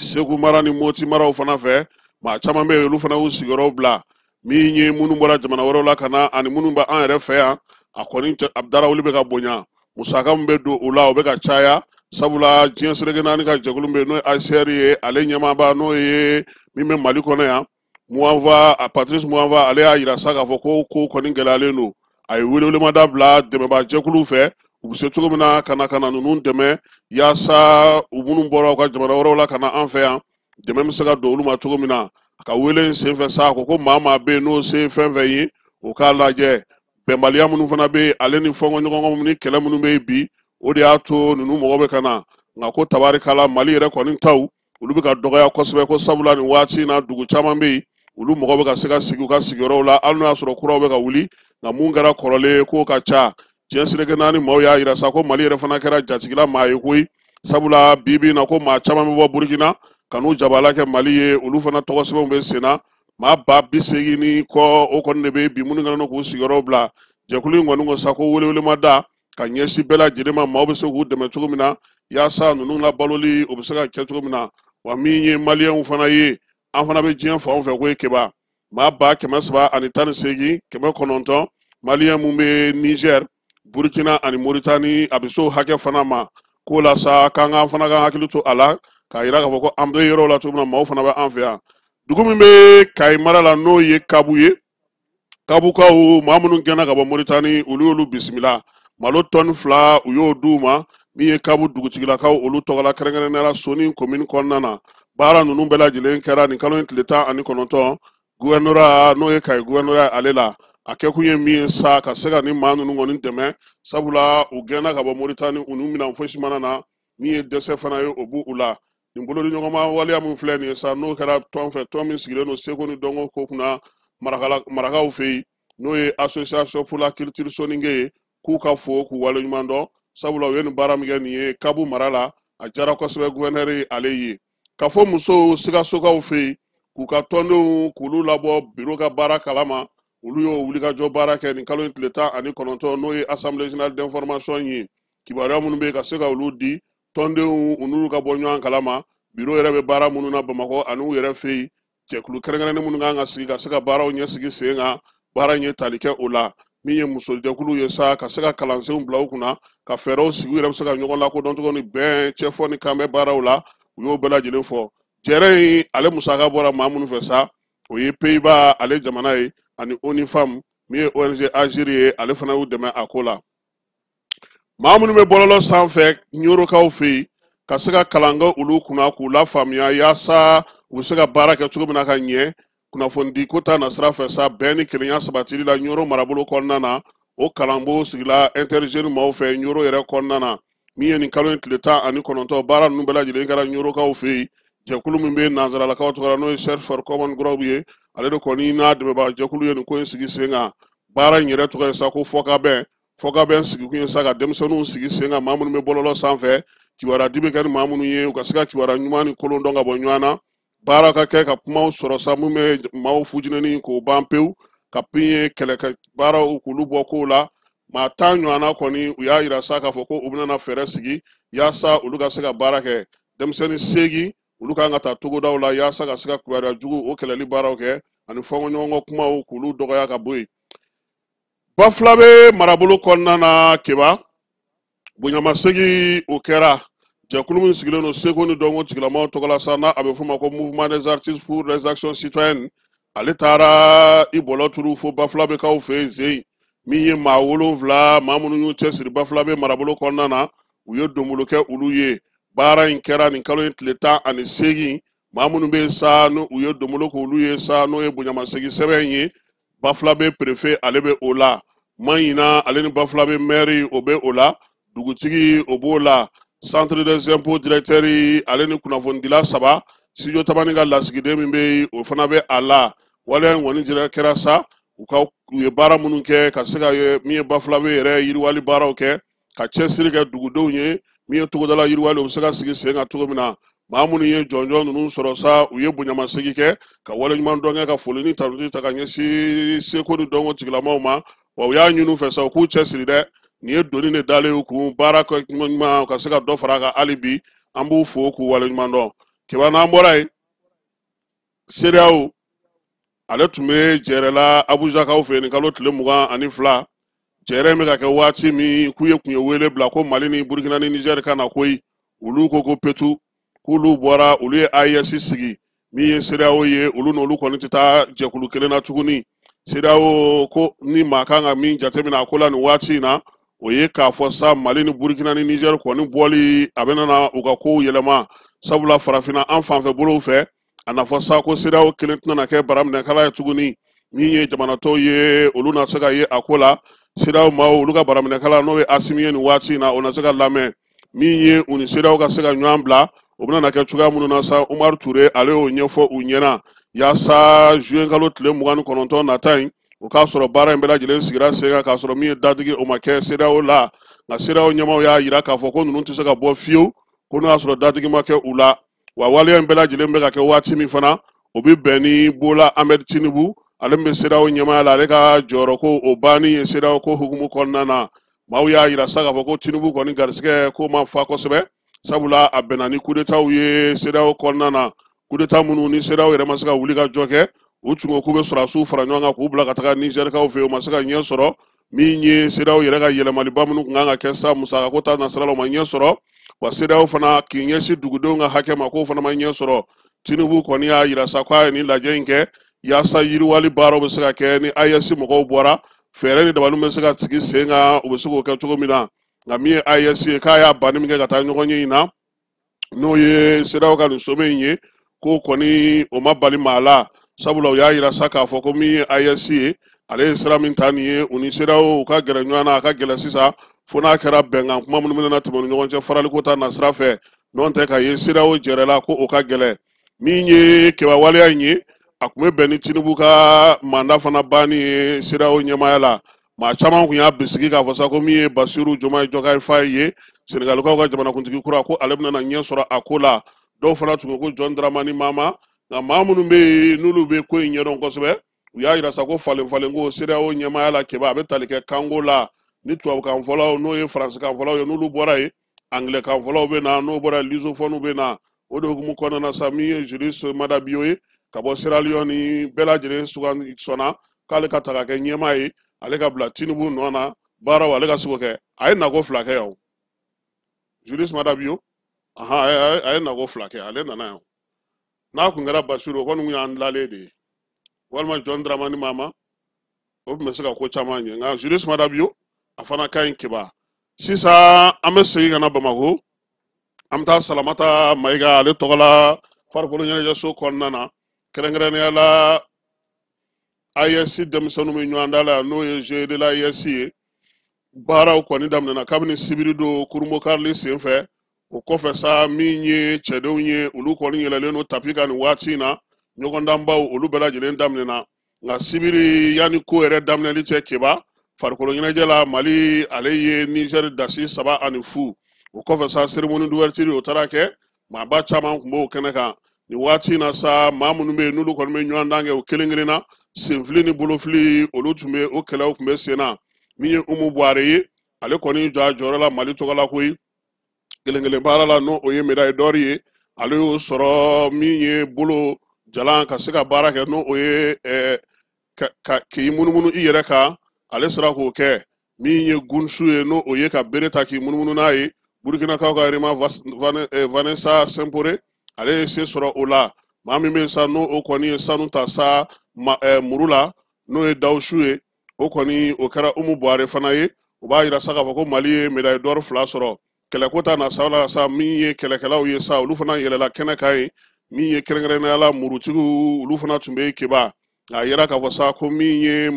Segu mara ni Moti maraw fana fɛ. Maa caman bɛ yen, olu fana y'u sigiyɔrɔw bila. Min ye minnu bɔra jamana wɛrɛw la ka na ani minnu bɛ an yɛrɛ fɛ yan, a kɔni a darawuli bɛ ka bonya, musaka min bɛ don u la, o bɛ ka caya, sabula diɲɛ seleke naani ka jɛkulu bɛ yen, n'o ye HCR ye, ale ɲɛmaaba, n'o ye min bɛ Mali kɔnɔ yan, Muwanfa, Patrice Muwanfa, ale y'a yira sa k'a fɔ ko ko kɔni gɛlɛyalen don. A ye welewelemada bila dɛmɛbaa jɛkuluw fɛ, u bɛ se cogo min na ka na ninnu dɛmɛ, yaasa u minnu bɔra u ka jamana wɛrɛw la ka na an fɛ yan, dɛmɛ bɛ se ka don olu ma cogo min na. A ka wele in senfɛ sa, a ko ko maa maa bɛ yen n'o se ye fɛn fɛn ye, o k'a lajɛ. Bɛnbaliya minnu fana bɛ yen, ale ni fɔnkɔɲɔgɔnkɔ ni kɛlɛ minnu bɛ yen bi, O de y'a to ninnu mɔgɔ bɛ ka na, nka ko tabarikala Mali yɛrɛ kɔni taw olu bɛ ka dɔgɔya kosɛbɛ, ko sabula nin waati in na dugu caman bɛ yen olu mɔgɔ bɛ ka se ka sigi u ka sigiyɔrɔw la, hali n'o y'a sɔrɔ kuraw bɛ ka wuli, nka mun kɛra kɔrɔlen k'o ka ca. Diɲɛ seleke naani maaw y'a yira sa ko Mali yɛrɛ fana kɛra jatigila maa ye koyi, sabula bi bi in na ko maa caman bɛ bɔ Burukina ka n'u jabala kɛ Mali ye, olu fana tɔgɔ sɛbɛnw bɛ sen na. Maa 80,000 ni kɔ o kɔni de bɛ bi minnu kɛlen don k'u sigiyɔrɔw bila. Jɛkulu in kɔni ko sa ko welewelema da ka ɲɛsin bɛɛ lajɛlen ma, maaw bɛ se k'u dɛmɛ cogo min na yaasa ninnu labaloli o bɛ se ka kɛ cogo min na. Wa min ye maliyɛnw fana ye, an fana bɛ diɲɛ fan o fɛ ko ye keba maa 318 900 maliyɛn mun bɛ Niger, Burkina ani Mauritanie, a bɛ se o hakɛ fana ma. Ko la sa k'an k'an fana ka hakili to a la k'a yira k'a fɔ ko an bɛ yɔrɔw la cogo min na, maaw fana bɛ an fɛ yan. Dugu min bɛ Kayi mara la n'o ye Kabu ye, Kabukaw maa minnu gɛnna ka bɔ Mauritanie olu y'olu bisimila, malo tɔni 2 u y'o d'u ma. Min ye Kabu dugutigilakaw olu tɔgɔ la kɛrɛnkɛrɛnnenya la Soni commune kɔnɔna na, baara ninnu bɛɛ lajɛlen kɛra nin kalo in tile 19 gouvernorat n'o ye Kayi gouvernorat ale la. A kɛkun ye min ye sa ka se ka nin maa ninnu kɔni dɛmɛ, sabula u gɛnna ka bɔ Mauritanie, u n'u minɛn fosi mana na, min ye dɛsɛ fana ye o b'u la. Nin bolodiɲɔgɔnma waleya min filɛ nin ye sa, n'o kɛra tɔn fɛ, tɔn min sigilen don seko ni dɔnko ko kunna marakaw fɛ yen, n'o ye association pour la culture soninké ye, k'u ka fo k'u waleɲuman dɔn, sabula u ye nin baara min kɛ nin ye Kabu mara la, a diyara kosɛbɛ gouverneur ale ye. Ka fɔ musow Sikasokaw fɛ yen k'u ka tɔndenw k'olu labɔ biro ka baara kalama, olu y'o wulikajɔ baara kɛ nin kalo in tile 19 n'o ye assemblée générale d'information ye. Kibaruya minnu bɛ yen ka se ka olu di tɔndenw u n'olu ka bɔ ɲɔgɔn kalama, biro yɛrɛ bɛ baara minnu na Bamakɔ ani u yɛrɛ fɛ yen, jɛkulu kɛrɛnkɛrɛnnen minnu kan ka sigi ka se ka baaraw ɲɛsigi sen kan, baara in ye tali kɛ o la. Min ye musojɛkulu ye sa ka se ka kalansenw bila u kunna, ka fɛɛrɛw sigi u yɛrɛ bɛ se ka ɲɔgɔn lakodɔn cogo ni bɛn cɛfɔ ni kanbɛn baaraw la, u y'o bɛɛ lajɛlen fɔ. Jɛrɛ in ale musaka bɔra maa minnu fɛ sa, o ye Pays-Bas ale jamana ye ani ONIFAM min ye ONG Agir ye, ale fana y'u dɛmɛ a ko la. Maa minnu bɛ bɔlɔlɔ sanfɛ Ɲorokaw fɛ yen ka se ka kalan kɛ olu kunna k'u lafaamuya yaasa u bɛ se ka baara kɛ cogo min na ka ɲɛ kunnafonidi ko ta nasira fɛ sa, bɛn ni kelenya sabatili la Ɲoro marabolo kɔnɔna na, o kalanbo sigila Interjeunes maaw fɛ Ɲoro yɛrɛ kɔnɔna na. Min ye nin kalo in tile 19 baara ninnu bɛɛ lajɛlen kɛra Ɲorokaw fɛ yen. Jɛkulu min bɛ nanzaralakaw tɔgɔ la n'o ye Search for Common Ground ye, ale de kɔni n'a dɛmɛbaga jɛkulu ye nin ko in sigi sen kan. Baara in yɛrɛ tɔgɔ ye sa ko fɔkabɛn. Fɔkabɛn sigikun ye sa ka denmisɛnninw sigi sen kan, maa minnu bɛ bɔlɔlɔ sanfɛ, kibaruya di bɛ kɛ ni maa minnu ye, u ka se ka kibaruya ɲuman ni kolon dɔn ka bɔ ɲɔgɔn na. Baara ka kɛ ka kumaw sɔrɔ sa mun bɛ maaw fujinɛni k'o ban pewu, ka min ye kɛlɛkɛ baaraw k'olu bɔ kow la. Maa 10 ɲɔgɔnna kɔni u y'a yira sa k'a fɔ ko u bɛna fɛɛrɛ sigi yaasa olu ka se ka baara kɛ. Denmisɛnnin 8 olu kan ka taa togodaw la yaasa ka se ka kibaruya jugu o kɛlɛli baaraw kɛ ani fɔnkɔɲɔgɔnkɔ kumaw k'olu dɔgɔya ka bɔ yen. Bafulabe marabolo kɔnɔna na Keba, bonyamasegin o kɛra jɛkulu min sigilen don seko ni dɔnko tigilamaw tɔgɔ la sa, n'a a bɛ f'o ma ko mouvement des artistes pour les actions citoyennes, ale taara i bɔlɔ turu fo Bafulabekaw fɛ yen zen. Min ye maa 7 maa minnu y'u cɛsiri Bafulabe marabolo kɔnɔna na, u ye donbolo kɛ olu ye. Baara in kɛra nin kalo in tile 18, maa minnu bɛ yen sa n'u ye donbolo k'olu ye sa, n'o ye bonyamasegin sɛbɛn ye, Bafulabe préfet ale bɛ o la, Maɲina ale ni Bafulabe maire o bɛ o la, dugutigi o b'o la, centre des impôts directeur ale ni kunnafonidila 3, studio Tabani ka lasigiden min bɛ yen o fana bɛ a la. Waleya in kɔni jɛra kɛra sa, u ye baara minnu kɛ ka se ka min ye Bafulabe yɛrɛ yiriwali baaraw kɛ, ka cɛsiri kɛ dugudenw ye, min ye togodala yiriwali o bɛ se ka sigi sen kan cogo min na. Maa minnu ye jɔnjɔn ninnu sɔrɔ sa, u ye bonyamasegin kɛ ka waleɲuman dɔn kɛ ka foli ni tanuni ta ka ɲɛsin seko ni dɔnko tigilamaw ma. Wa u y'a ɲini u fɛ sa u k'u cɛsiri dɛ, nin ye doni de dalen y'u kun, baara kɛ ɲuman ka se ka dɔ fara a kan hali bi. An b'u fo k'u waleɲuman dɔn. Keba, n'an bɔra yen, CEDEAO ale tun bɛ jɛrɛ la Abujakaw fɛ nin kalo tile 22. Jɛrɛ in bɛ ka kɛ waati min k'u ye kun ye wele bila ko Mali ni Burukina ni Nizɛri ka na koyi, olu ko ko petu k'olu bɔra, olu ye AES sigi. Min ye CEDEAO ye, olu n'olu kɔni tɛ taa jɛkulu kelen na tuguni. CEDEAO ko ni maa kan ka min jateminɛ a ko la nin waati in na, o ye k'a fɔ sa Mali ni Burukina ni Nizɛri kɔni bɔli a bɛ na u ka kow yɛlɛma, sabula farafinna an fanfɛ bolow fɛ a n'a fɔ sa ko CEDEAO kelen tɛna kɛ baraminɛkala ye tuguni. Min ye jamana tɔw ye, olu na se ka ye a ko la. CEDEAO maaw olu ka baraminɛkala n'o ye Asimi ye nin waati in na, o na se ka lamɛn. Min ye u ni CEDEAO ka se ka ɲɔgɔn bila, o bɛna kɛ cogoya minnu na sa, Umaru Ture ale y'o ɲɛfɔ u ɲɛna yaasa juin kalo tile 29 nata in, o k'a sɔrɔ baara in bɛɛ lajɛlen sigira sen kan, k'a sɔrɔ min ye dadigi o ma kɛ CEDEAO la. Nka CEDEAO ɲɛmaaw y'a jira k'a fɔ ko ninnu tɛ se ka bɔ fiyewu ko n'o y'a sɔrɔ dadigi ma kɛ u la. Wa waleya in bɛɛ lajɛlen bɛ ka kɛ waati min fana, o bɛ bɛn ni Bola Ahmed Tinubu ale min bɛ CEDEAO ɲɛmaaya la, ale ka jɔyɔrɔ ko o banni ye CEDEAO ko hukumu kɔnɔna na. Maaw y'a jira sa k'a fɔ ko Tinubu kɔni garisɛgɛ ko ma fa kosɛbɛ, sabula a bɛnna ni coup d'état ye CEDEAO kɔnɔna na, coup d'état minnu ni CEDEAO yɛrɛ ma se ka wuli ka jɔ kɛ. U tun ko k'u bɛ sɔrɔdasiw fara ɲɔgɔn kan k'u bila ka taga Nizɛrikaw fɛ yen, u ma se ka ɲɛ sɔrɔ. Min ye CEDEAO yɛrɛ ka yɛlɛmaliba minnu tun kan ka kɛ sa musakako ta nasira la, o ma ɲɛ sɔrɔ. Wa CEDEAO fana k'i ɲɛsin dugudenw ka hakɛ ma, k'o fana ma ɲɛ sɔrɔ. Tinubu kɔni y'a jira sa k'a ye nin lajɛ in kɛ yaasa yiriwali baaraw bɛ se ka kɛ ni AES mɔgɔw bɔra, fɛɛrɛ ni dabaliw bɛ se ka sigi sen kan, u bɛ se k'o kɛ cogo min na. Nka min ye AES ye, k'a y'a banni min kɛ ka taa ɲɔgɔn ye in na, n'o ye CEDEAO ka nin sommet in ye, k'o kɔni o ma bali maa la, sabula u y'a jira sa k'a fɔ ko min ye AES ye, ale ye sira min ta nin ye, u ni CEDEAO u ka gɛrɛ ɲɔgɔn na, a ka gɛlɛn sisan fo n'a kɛra bɛnkan kuma minnu bɛna tɛmɛ u ni ɲɔgɔn cɛ faraliko ta nasira fɛ, n'o tɛ ka ye CEDEAO jɛrɛ la ko o ka gɛlɛn. Min ye kɛba waleya in ye, a tun bɛ bɛn ni Tinubu ka manda fana banni ye CEDEAO ɲɛmaaya la. Maa caman tun y'a bisigi k'a fɔ sa ko min ye Basiru Jomayi Jɔkayi Faye ye, Senegalikaw ka jamanakuntigi kura, ko ale bɛna ɲɛ sɔrɔ a ko la. Dɔw fana tun ko ko John Dramani Mahama. Nka maa minnu bɛ yen n'olu bɛ ko in ɲɛdɔn kosɛbɛ, u y'a jira sa ko falen falenko CEDEAO ɲɛmaaya la keba, a bɛ tali kɛ kanko la ni tubabukan fɔlaw n'o ye faransikan fɔlaw ye, n'olu bɔra yen angilɛkan fɔlaw bɛ na, n'o bɔra yen lusophone bɛ na. O de hukumu kɔnɔna na sa, min ye Julius Maada Bio ye ka bɔ Sierra Leone, bɛɛ lajɛlen sɔnna k'ale ka ta ka kɛ ɲɛmaa ye, ale ka bila Tinubu nɔ na, baaraw ale ka se k'o kɛ. A ye nako fila kɛ yan o, Julius Maada Bio, a ye nako fila kɛ, ale nana yan. N'a kun kɛra Basiru, o kɔni kun y'an dilalen de ye, walima John Dramani Mahama, o tun bɛ se ka ko caman ɲɛ. Nka Julius Maada Bio a fana ka ɲi keba. Sisan an bɛ segin ka na Bamakɔ, an bɛ taa Salamata Mayiga ale tɔgɔ la farikolo ɲɛnajɛso kɔnɔna na, kɛrɛnkɛrɛnnenya la AES denmisɛnninw bɛ ɲɔgɔn da la yan, n'o ye Jeux de l'AES ye. Baaraw kɔni daminɛna kabini sibiri don kurunbo karili senfɛ. O kɔfɛ sa, min ye cɛdenw ye, olu kɔni yɛlɛlen don tapi kan nin waati in na, ɲɔgɔndanbaw olu bɛɛ lajɛlen daminɛna. Nka sibiri yanni ko yɛrɛ daminɛli cɛ keba, farikolo ɲɛnajɛ la Mali ale ye Niger dasi 3-0. O kɔfɛ sa, cérémonie d'ouverture o taara kɛ, maaba caman tun b'o kɛnɛ kan. Nin waati in na sa, maa minnu bɛ yen n'olu kɔni bɛ ɲɔgɔndan kɛ o kelen kelen na, senfili ni bolofili olu tun bɛ o kɛlɛw tun bɛ sen na. Min ye Umu Buware ye, ale kɔni jɔ a jɔyɔrɔ la Mali tɔgɔ la koyi kelen kelen baara la, n'o o ye médaille d'or ye, ale y'o sɔrɔ. Min ye bolo jalan ka se ka baara kɛ, n'o o ye k'i munumunu i yɛrɛ kan, ale sera k'o kɛ. Min ye gunsu ye, n'o o ye ka bere ta k'i munumunu n'a ye, Burkinakaw ka Rema Vanessa Sempore ale ye se sɔrɔ o la. Maa min bɛ yen sa, n'o o kɔni ye sanu ta sa muru la, n'o ye Dawusu ye, o kɔni o kɛra Umu Buware fana ye. O b'a jira sa k'a fɔ ko Mali ye médaille d'or 2 sɔrɔ. Kɛlɛko ta na sa la sa, min ye kɛlɛkɛlaw ye sa, olu fana yɛlɛla kɛnɛ kan yen. Min ye kɛrɛnkɛrɛnnenya la murutigiw, olu fana tun bɛ keba. A yira k'a fɔ sa ko min ye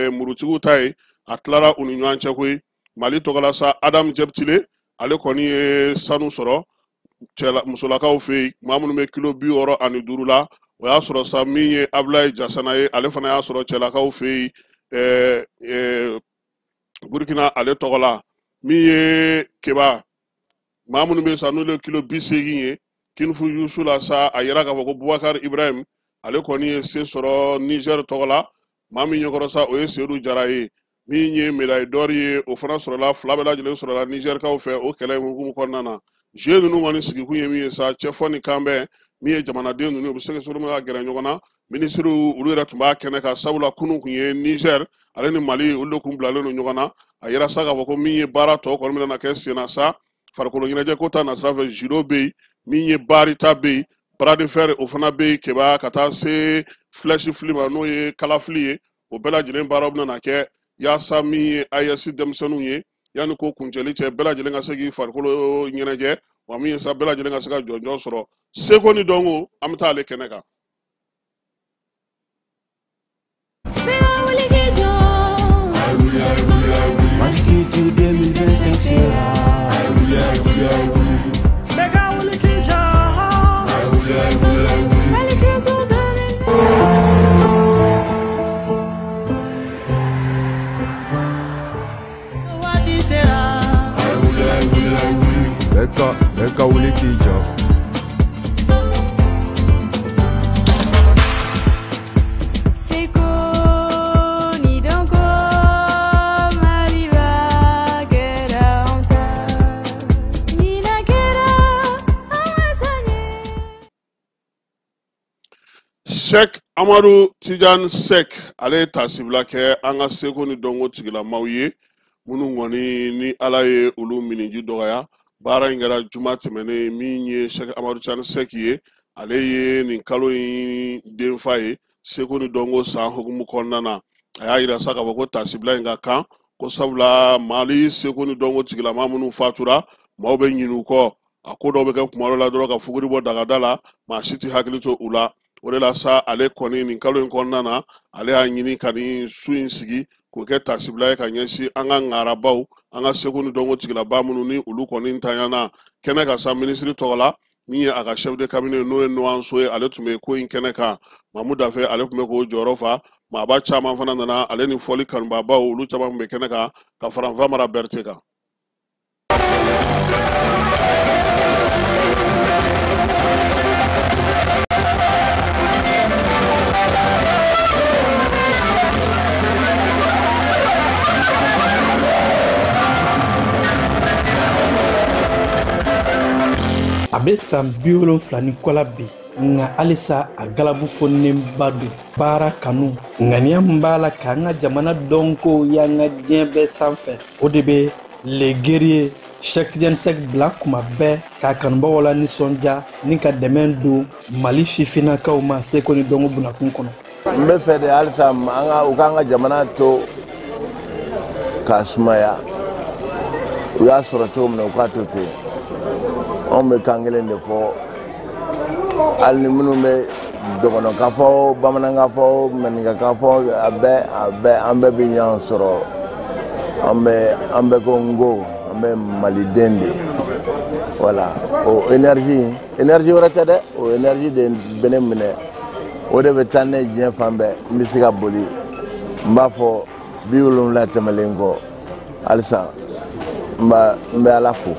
murutigiw ta ye, a tilara u ni ɲɔgɔn cɛ koyi. Mali tɔgɔ la sa, Adam Jɛbitile ale kɔni ye sanu sɔrɔ cɛla musolakaw fɛ yen, maa minnu bɛ kilo 65 la. O y'a sɔrɔ sa min ye Abulaye Jasana ye, ale fana y'a sɔrɔ cɛlakaw fɛ yen Burkina ale tɔgɔ la. Min ye keba maa minnu bɛ sa n'olu ye kilo 80 ye kinifu yusu la sa, a yira k'a fɔ ko Bubakari Ibrahim ale kɔni ye se sɔrɔ Niger tɔgɔ la. Maa min ɲɛkɔrɔ sa, o ye Seydou Jara ye. Min ye médaille d'or ye, o fana sɔrɔla, fila bɛɛ lajɛlen sɔrɔla Nigerkaw fɛ o kɛlɛ in hukumu kɔnɔna na. Jeux ninnu kɔni sigikun ye min ye sa, cɛfɔ ni kanbɛn, min ye jamanaden ninnu u bɛ se ka cogo min ka gɛrɛ ɲɔgɔn na. Minisiriw olu yɛrɛ tun b'a kɛnɛ kan, sabula kunun tun ye Niger ale ni Mali olu de kun bilalen don ɲɔgɔn na. A yira sa k'a fɔ ko min ye baara tɔ kɔni bɛna kɛ sen na sa, farikolo ɲɛnajɛ ko ta nasira fɛ, judo bɛ yen, min ye barita bɛ yen, bras de fer o fana bɛ yen keba, ka taa se flèche fili ma n'o ye kalafili ye, o bɛɛ lajɛlen baaraw bɛna kɛ yaasa min ye AES denmisɛnninw ye yanni ko kuncɛli cɛ, bɛɛ lajɛlen ka se k'i farikolo ɲɛnajɛ, wa min ye sa bɛɛ lajɛlen ka se ka jɔnjɔn sɔrɔ seko ni dɔnko. An bɛ taa ale kɛnɛ kan. Culture 2025 sera. Mali Culture 2025. Waati sera. Bɛɛ ka wuli k'i jɔ. Seko ni dɔnko Maliba kɛra anw ta. Ɲinan kɛra an ka san ye. Cheikh Amadu Tidiane Seck, ale ye taasibila kɛ an ka seko ni dɔnko tigilamaw ye minnu kɔni ni Ala ye olu miniji dɔgɔya. Baara in kɛra juma tɛmɛnen, min ye Cheikh Amadu Tidiane Seck ye, ale ye nin kalo in denfa ye seko ni dɔnko san hukumu kɔnɔna na. A y'a yira sa k'a fɔ ko taasibila in ka kan ko sabula Mali seko ni dɔnko tigilama minnu fatura, maaw bɛ ɲinɛ u kɔ. A ko dɔw bɛ kɛ kuma dɔ la dɔrɔn ka fuguri bɔ dagada la, maa si tɛ hakili to u la. O de la sa, ale kɔni nin kalo in kɔnɔna na, ale y'a ɲini ka nin su in sigi k'o kɛ taasibila ye ka ɲɛsin an ka ŋarabaw, an ka seko ni dɔnko tigilaba minnu ni olu kɔni ntanyana kɛnɛ ka sa. Minisiri tɔgɔ la, min ye a ka chef de cabinet, n'o ye Noanso ye, ale tun bɛ ko in kɛnɛ kan. Mamu Dafe, ale tun bɛ k'o jɔyɔrɔ fa. Maaba caman fana nana, ale ni fɔli kanubabaw, olu caman tun bɛ kɛnɛ kan ka fara Nfamara Berete kan. A bɛ san 70 ni kɔ la bi, nka halisa a galabu fonenba don. Baara kanu ŋaniya min b'a la k'an ka jamana dɔnko y'an ka diɲɛ bɛɛ sanfɛ, o de bɛ le guerrier Cheikh Tidiane Seck bila kuma bɛɛ k'a kanubagaw la nisɔndiya ni ka dɛmɛ don Mali sifinnakaw ma seko ni dɔnko bunakun kɔnɔ. N bɛ fɛ de halisa an ka u k'an ka jamana to k'a sumaya, u y'a sɔrɔ cogo min na, u k'a to ten. Anw bɛ kan kelen de fɔ, hali ni minnu bɛ dɔgɔnɔkan fɔ o, bamanankan fɔ o, maninkakan fɔ, a bɛɛ an bɛɛ bɛ ɲɔgɔn sɔrɔ. An bɛɛ ko n ko an bɛ maliden de ye. Voilà, o énergie wɛrɛ tɛ dɛ, o énergie de bɛ ne minɛ, o de bɛ taa ne diɲɛ fan bɛɛ. N bɛ se ka boli, n b'a fɔ 70 tɛmɛlen kɔ, halisa n bɛ Ala fo.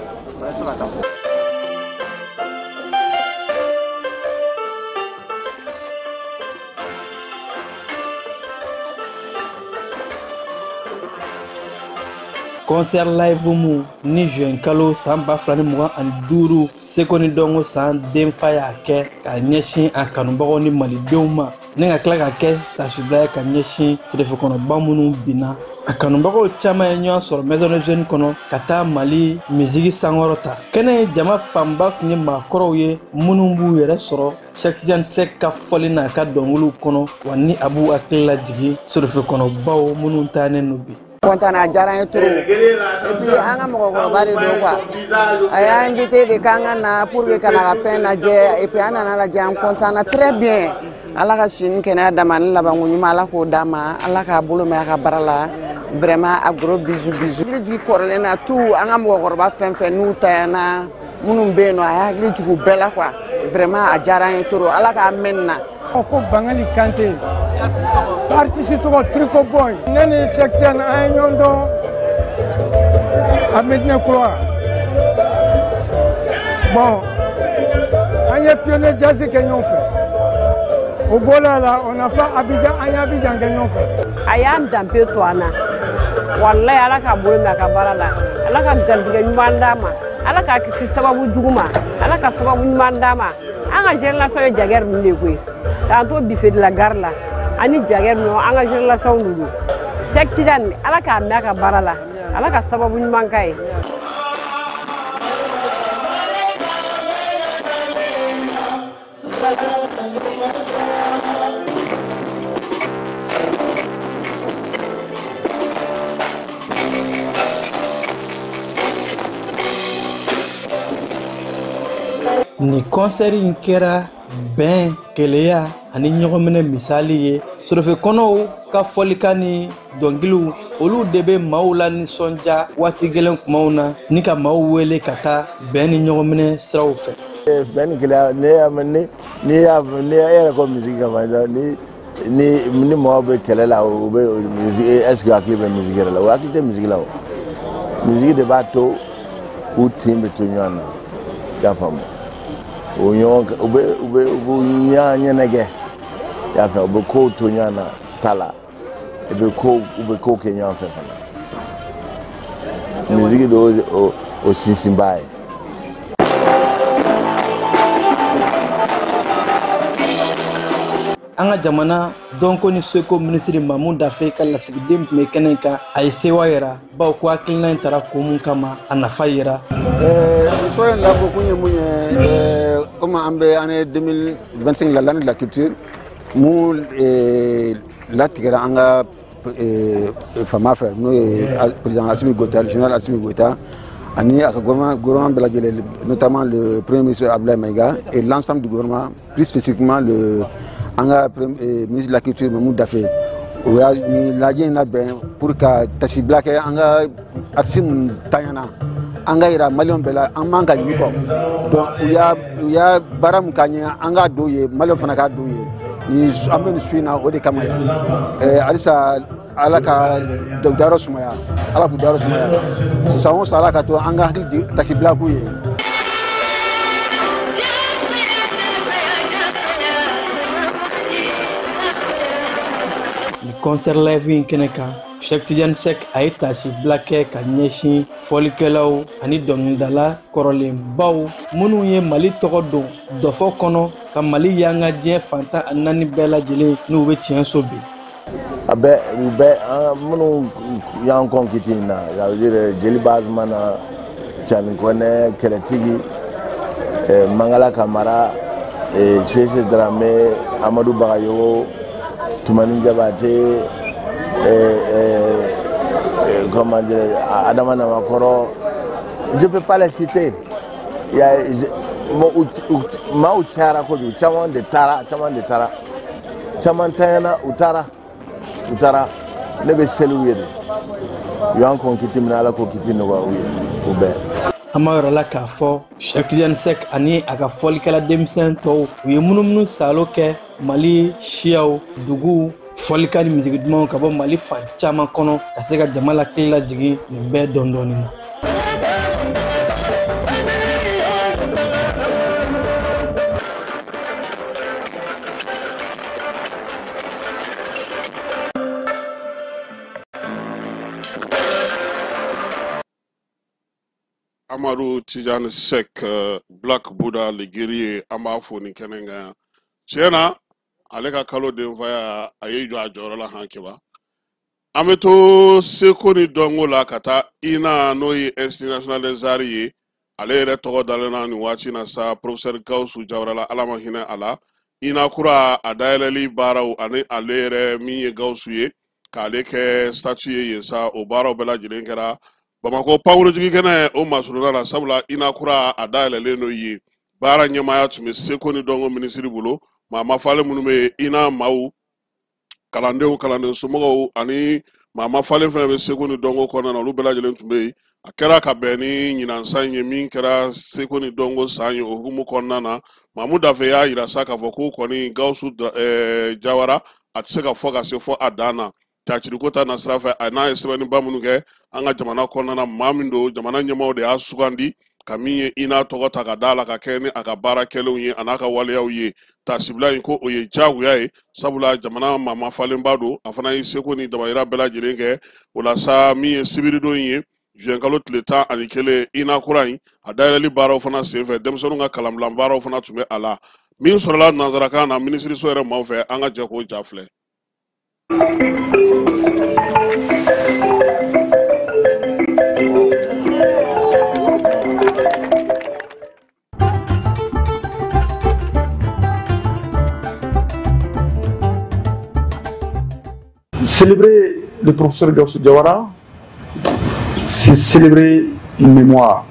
Concert live mu ni juin kalo san 2025 seko ni dɔnko san denfa y'a kɛ ka ɲɛsin a kanubagaw ni malidenw ma, ni ka tila ka kɛ tasibila ye ka ɲɛsin telefɔkɔnɔba minnu binna. A kanubagaw caman ye ɲɔgɔn sɔrɔ maison de jeunes kɔnɔ ka taa Mali misigi sankɔrɔ ta. Kɛnɛ in jama fanba tun ye maakɔrɔw ye minnu b'u yɛrɛ sɔrɔ Cheikh Tidiane Seck ka fɔli n'a ka dɔnkiliw kɔnɔ, wa ni a b'u hakili lajigin sorofekɔnɔbaw minnu taalen don bi. Content, a diyara n ye trop. Et puis an ka mɔgɔkɔrɔba de don quoi. A y'an invité de k'an ka na pour que ka na ka fɛn lajɛ, et puis an nana lajɛ, an content na très bien. Ala ka si ni kɛnɛya d'a ma, ni labanko ɲuman Ala k'o d'a ma, Ala k'a bolo mɛn a ka baara la. Vraiment a gros bisous bisous. Hakili jigin kɔrɔlen na tout, an ka mɔgɔkɔrɔba fɛn fɛn n'u tanyana, minnu bɛ yen nɔ, a y'a hakili jigin u bɛɛ la quoi. Vraiment a diyara an ye trop, Ala k'a mɛn nin na. Ko Bangali Kante, artiste tɔgɔ Triko Boy. Ne ni Cheikh Tidiane an ye ɲɔgɔn dɔn a Medina Kura. Bon, an ye pionnier jazz kɛ ɲɔgɔn fɛ. O bɔla la, on a fait Abidjan, an ye Abidjan kɛ ɲɔgɔn fɛ. A y'an danbe to an na, walayi Ala k'a bolo mɛn a ka baara la, Ala ka garijɛgɛ ɲuman d'a ma, Ala k'a kisi sababu jugu ma, Ala ka sababu ɲuman d'a ma. An ka génération ye jagɛri ninnu de koyi, k'an to buffet de la gare la, ani jagɛri ninnu, an ka génération de don. Cheikh Tidiane, Ala k'a mɛn a ka baara la, Ala ka sababu ɲuman k'a ye. Nin concert in kɛra bɛn, keleya ani ɲɔgɔnminɛ misali ye Sorofe kɔnɔw ka fɔlikan ni dɔnkiliw, olu de bɛ maaw la nisɔndiya waati gɛlɛn kumaw na ni ka maaw wele ka taa bɛn ni ɲɔgɔnminɛ siraw fɛ. Bɛn ni kelenya, ne y'a mɛn ni n'i y'a ni e yɛrɛ ko musique ka ban, ni mɔgɔw bɛ kɛlɛ la, u bɛ musique, est ce que hakili bɛ musique yɛrɛ la? O hakili tɛ musique la. O musique de b'a to u tin bɛ to ɲɔgɔn na, i y'a faamu? O ɲɔgɔn u bɛ ɲɔgɔn ɲɛnajɛ, i y'a faamu? U bɛ kow to ɲɔgɔn na ta la, i bɛ kow u bɛ kow kɛ ɲɔgɔn fɛ fana. Musique de o sinsinba ye. An ka jamana dɔnko ni seko minisiri Mamu Dafe ka lasigiden tun bɛ kɛnɛ kan. A ye sewa yira, bawo ko hakilina in tara ko mun kama, a nafa yira. So in labɔ kun ye mun ye? Komi an bɛ année 2025 la, l'année de la culture, mun latigɛra an ka faama fɛ, n'o ye président Assimi Goïta, le général Assimi Goïta, ani a ka gouvernement bɛɛ lajɛlen, notamment le premier ministre Abdoulaye Maïga et l'ensemble du gouvernement, plus spécifiquement le an ka ministre de la culture Mahmoud Dafe, o y'a nin lajɛ in labɛn pour ka tasibila kɛ an ka artiste minnu tanyana, an ka yira maliyɛnw bɛɛ la an man ka ɲini kɔ. Donc u y'a baara min k'an ye, an k'a dɔw ye, maliyɛnw fana k'a dɔw ye. Ni an bɛ nin su in na, o de kama yan. Halisa Ala ka dayɔrɔ sumaya, Ala k'u dayɔrɔ sumaya. San o san, Ala ka to an ka hakili tasibila k'u ye. Ni concert live in kɛnɛ kan, Cheikh Tidiane Seck a ye tasibila kɛ ka ɲɛsin fɔlikɛlaw ani dɔnkilidala kɔrɔlenbaw minnu ye Mali tɔgɔ don dɔfɔ kɔnɔ, ka Mali yanga diɲɛ fantan ani naani bɛɛ lajɛlen, n'u bɛ tiɲɛ so bi. A bɛɛ, u bɛɛ, an minnu y'an kɔn kiti in na, ça veut dire Jeliba Azumana, Cani Kɔnɛ, Kɛlɛtigi, Mangala Kamara, Sese Dramé, Amadu Bagayogo, Tumani Jabate, comment dire, Adama Namakɔrɔ, je peux pas les citer. Il y a bon, maaw cayara kojugu, caman de taara, caman de taara, caman tanyana, u taara, u taara. Ne bɛ seliw ye de, u y'an kɔn kiti min na, Ala k'o kiti nɔgɔya u ye, u bɛɛ. An b'a yɔrɔ la k'a fɔ Cheikh Tidiane Seck ani a ka fɔlikɛla denmisɛn tɔw, u ye munumunu salo kɛ Mali siyaw, duguw, fɔlikan ni misigi dumanw ka bɔ Mali fan caman kɔnɔ, ka se ka jama lakili lajigin nin bɛɛ dɔɔni dɔɔni na. Amadu Tijani Sek, Black Buddha le guerrier, an b'a fo nin kɛnɛ kan yan. Tiɲɛ na, ale ka kalo denfaya, a ye jɔ a jɔyɔrɔ la. Han keba, an bɛ to seko ni dɔnko la ka taa INA, n'o ye Institut national des arts ye. Ale yɛrɛ tɔgɔ dalen na nin waati na sa professeur Gawusu Jawara la, Ala ma hinɛ a la. INA kura a dayɛlɛli baaraw ani ale yɛrɛ min ye Gawusu ye k'ale kɛ statue ye yen sa, o baaraw bɛɛ lajɛlen kɛra Bamakɔ pankurujigi kɛnɛ o masurunna la, sabula INA kura a dayɛlɛlen don yen. Baara ɲɛmaaya tun bɛ seko ni dɔnko minisiri bolo. Maa mafalen minnu bɛ INA maaw, kalandenw, kalanden somɔgɔw ani maa mafalen fɛn bɛ seko ni dɔnko kɔnɔna na, olu bɛɛ lajɛlen tun bɛ yen. A kɛra ka bɛn ni ɲinan san ye min kɛra seko ni dɔnko san ye. O hukumu kɔnɔna na, Mamu Dafe y'a yira sa k'a fɔ ko kɔni Gawusu Jawara, a tɛ se ka fɔ ka se fɔ a dan na taciriko ta nasira fɛ. A n'a ye sɛbɛnniba minnu kɛ an ka jamana kɔnɔna na, maa min don, jamana ɲɛmaaw de y'a sugandi ka min ye INA tɔgɔ ta ka da la ka kɛ ni a ka baara kɛlenw ye a n'a ka waleyaw ye. Tasibila in ko o ye diyagoya ye, sabula jamana maa mafalenba don, a fana ye seko ni damayira bɛɛ lajɛlen kɛ. O la sa, min ye sibiridon ye, juin kalo tile 11, INA kura in a dayɛlɛli baaraw fana senfɛ, denmisɛnninw ka kalanbilan baaraw fana tun bɛ a la. Min sɔrɔla nanzarakan na minisiriso yɛrɛ maaw fɛ, an ka jɛ k'o ja filɛ. Célébrer le professeur Gaoussou Diawara, c'est célébrer une mémoire.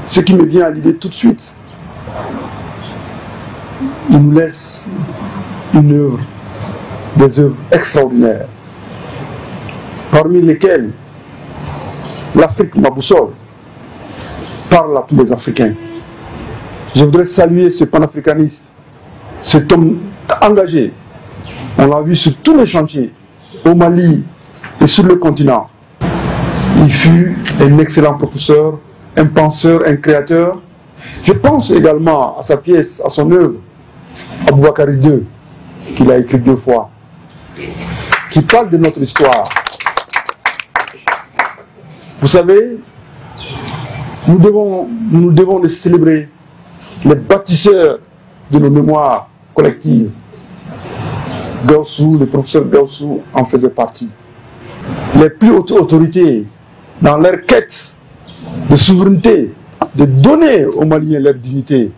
Ce qui me vient à l'idée tout de suite, Il nous laisse une œuvre, des œuvres extraordinaires, parmi lesquelles l'Afrique, ma boussole, parle à tous les Africains. Je voudrais saluer ce panafricaniste, cet homme engagé. On l'a vu sur tous les chantiers, au Mali et sur le continent. Il fut un excellent professeur, un penseur, un créateur. Je pense également à sa pièce, à son œuvre, Aboubakari II, qu'il a écrit 2 fois, qui parle de notre histoire. Vous savez, nous devons les célébrer, les bâtisseurs de nos mémoires collectives. Gaoussou, le professeur Gaoussou en faisait partie. Les plus hautes autorités, dans leur quête de souveraineté, de donner aux Maliens leur dignité,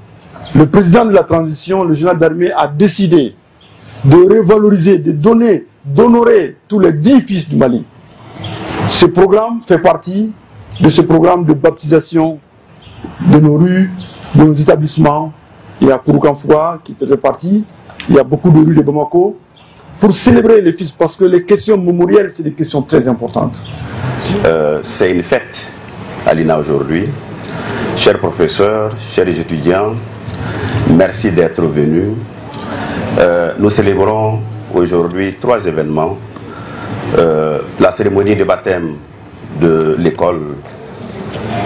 le président de la transition, le général d'armée, a décidé de revaloriser, de donner, d'honorer tous les 10 fils du Mali. Ce programme fait partie de ce programme de baptisation de nos rues, de nos établissements. Il y a Kouroukanfouga qui faisait partie, il y a beaucoup de rues de Bamako, pour célébrer les fils, parce que les questions mémorielles, c'est des questions très importantes. C'est une fête à l'INA aujourd'hui. Chers professeurs, chers étudiants, merci d'être venus. Nous célébrons aujourd'hui 3 événements. La cérémonie de baptême de l'école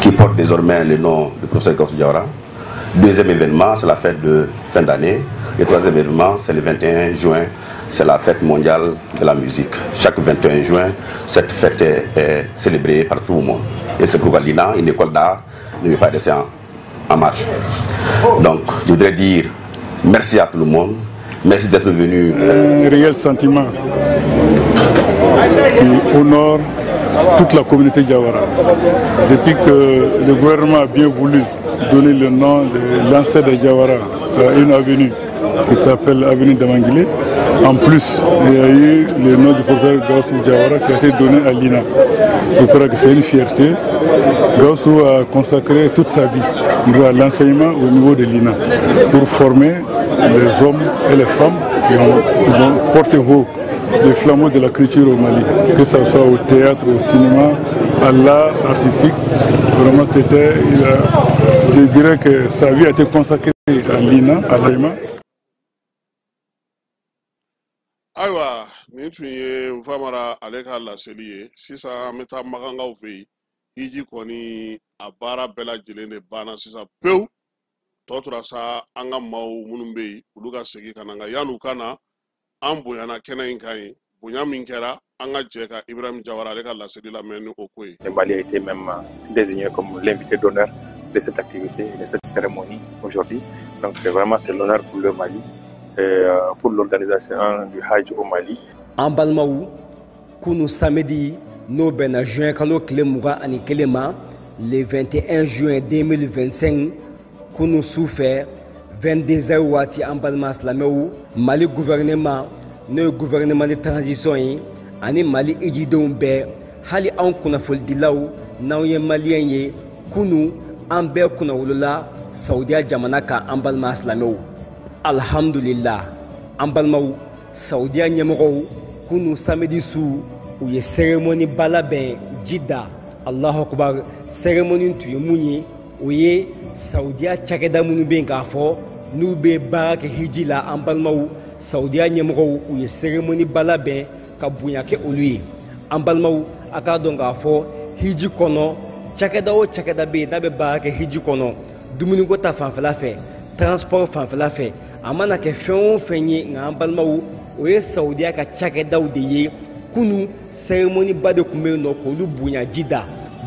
qui porte désormais le nom du professeur Gaoussou Diawara. Deuxième événement, c'est la fête de fin d'année. Et troisième événement, c'est le 21 juin, c'est la fête mondiale de la musique. Chaque 21 juin, cette fête est célébrée partout au monde. Et c'est pourquoi l'INA, une école d'art, ne veut pas rester en marche. Donc, je voudrais dire merci à tout le monde. Merci d'être venu. Un réel sentiment qui honore toute la communauté Diawara. Depuis que le gouvernement a bien voulu donner le nom de l'ancêtre de Diawara à une avenue qui s'appelle Avenue Damangilé, en plus, il y a eu le nom du professeur Gaoussou Diawara qui a été donné à l'INA. Je crois que c'est une fierté. Gaoussou a consacré toute sa vie à l'enseignement au niveau de l'INA pour former les hommes et les femmes qui ont porté haut les flambeaux de la culture au Mali, que ce soit au théâtre, au cinéma, à l'art artistique. Vraiment, c'était, je dirais que sa vie a été consacrée à l'INA, à l'AIMA. Ayiwa, nin tun ye Nfamara ale ka laseli ye. Sisan an bɛ taa Makankaw fɛ yen. Hiji kɔni a baara bɛɛ lajɛlen de banna sisan pewu. Tɔ tora sa an ka maaw minnu bɛ yen, olu ka segin ka na. Nka yan'u ka na, an bonyana kɛnɛ in kan yen. Bonya min kɛra, an ka jɛ ka Ibrahim Jawara ale ka laseli lamɛn ni o ko ye. Le Mali a été même désigné comme l'invité d'honneur de cette activité, de cette cérémonie aujourd'hui. Donc c'est vraiment l'honneur pour le Mali et pour l'organisation du Hajj au Mali. An balimaw, kunu samedi n'o bɛnna juin kalo tile 21 ma, le 21 juin 2025, kunu su fɛ 22h waati, an balima silamɛw, Mali gouvernement n'o ye gouvernement de transition ye ani Mali ejidenw bɛɛ, hali anw kunnafonidilaw n'anw ye maliyɛn ye, kunu an bɛɛ kunnawolola Saudiya jamana kan. An balima silamɛw, alhamdulillah, an balimaw, Saudiya ɲɛmɔgɔw kunu samedi su u ye cérémonie ba labɛn Jida. Allahu akbar. Cérémonie tun ye mun ye? O ye Saudiya cakɛda minnu bɛ yen k'a fɔ n'u bɛ baara kɛ hiji la, an balimaw, Saudiya ɲɛmɔgɔw u ye cérémonie ba labɛn ka bonya kɛ olu ye. An balimaw, a k'a dɔn k'a fɔ hiji kɔnɔ, cakɛda o cakɛda bɛ yen n'a bɛ baara kɛ hiji kɔnɔ, dumuniko ta fanfɛla fɛ, transport fanfɛla fɛ, a mana kɛ fɛn o fɛn ye, nka an balimaw, o ye Saudiya ka cakɛdaw de ye. Kunu cérémonie ba de tun bɛ yen nɔ k'olu bonya Jida.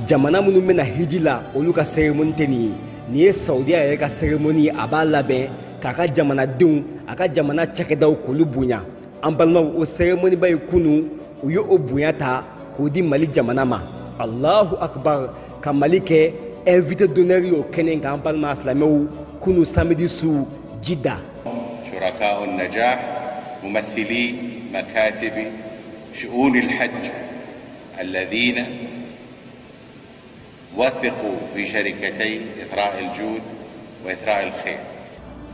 Jamana minnu bɛna hiji la, olu ka cérémonie tɛ nin ye. Nin ye Saudiya yɛrɛ ka cérémonie ye, a b'a labɛn k'a ka jamanadenw, a ka jamana cakɛdaw k'olu bonya. An balimaw, o cérémonie ba ye kunu u ye o bonya ta k'o di Mali jamana ma. Allahu akbar. Ka Mali kɛ invité d'honneur ye o kɛnɛ kan, an balima silamɛw, kunu samedi su Jida. شركاء النجاح ممثلي مكاتب شؤون الحج الذين وثقوا في شركتي إثراء الجود وإثراء الخير.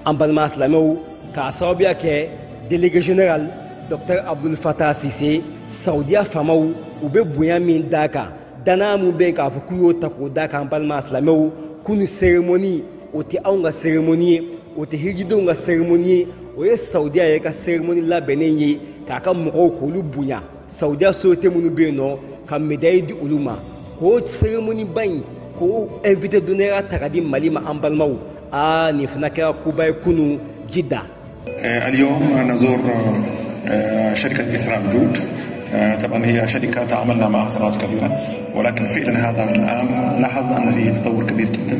An balima silamɛw, k'a sababuya kɛ délégué général Dr Abdul Fattah Sise, Saudiya faamaw u bɛ bonya min d'a kan, danaya mun bɛ yen k'a fɔ k'u y'o ta k'o d'a kan. An balima silamɛw, kunu cérémonie o tɛ anw ka cérémonie ye, o tɛ hijidenw ka cérémonie ye, o ye Saudiya yɛrɛ ka cérémonie labɛnnen ye k'a ka mɔgɔw k'olu bonya. Saudiya société minnu bɛ yen nɔ, ka médaille di olu ma, k'o cérémonie ba in k'o invité d'honneur ta ka di Mali ma. An balimaw, aa nin fana kɛra koba ye kunu Jida. اليوم نزور شركة إسراء الجود. طبعا هي شركة تعاملنا معها سنوات كثيرة، ولكن فعلا هذا العام لاحظنا أن فيه تطور كبير جدا،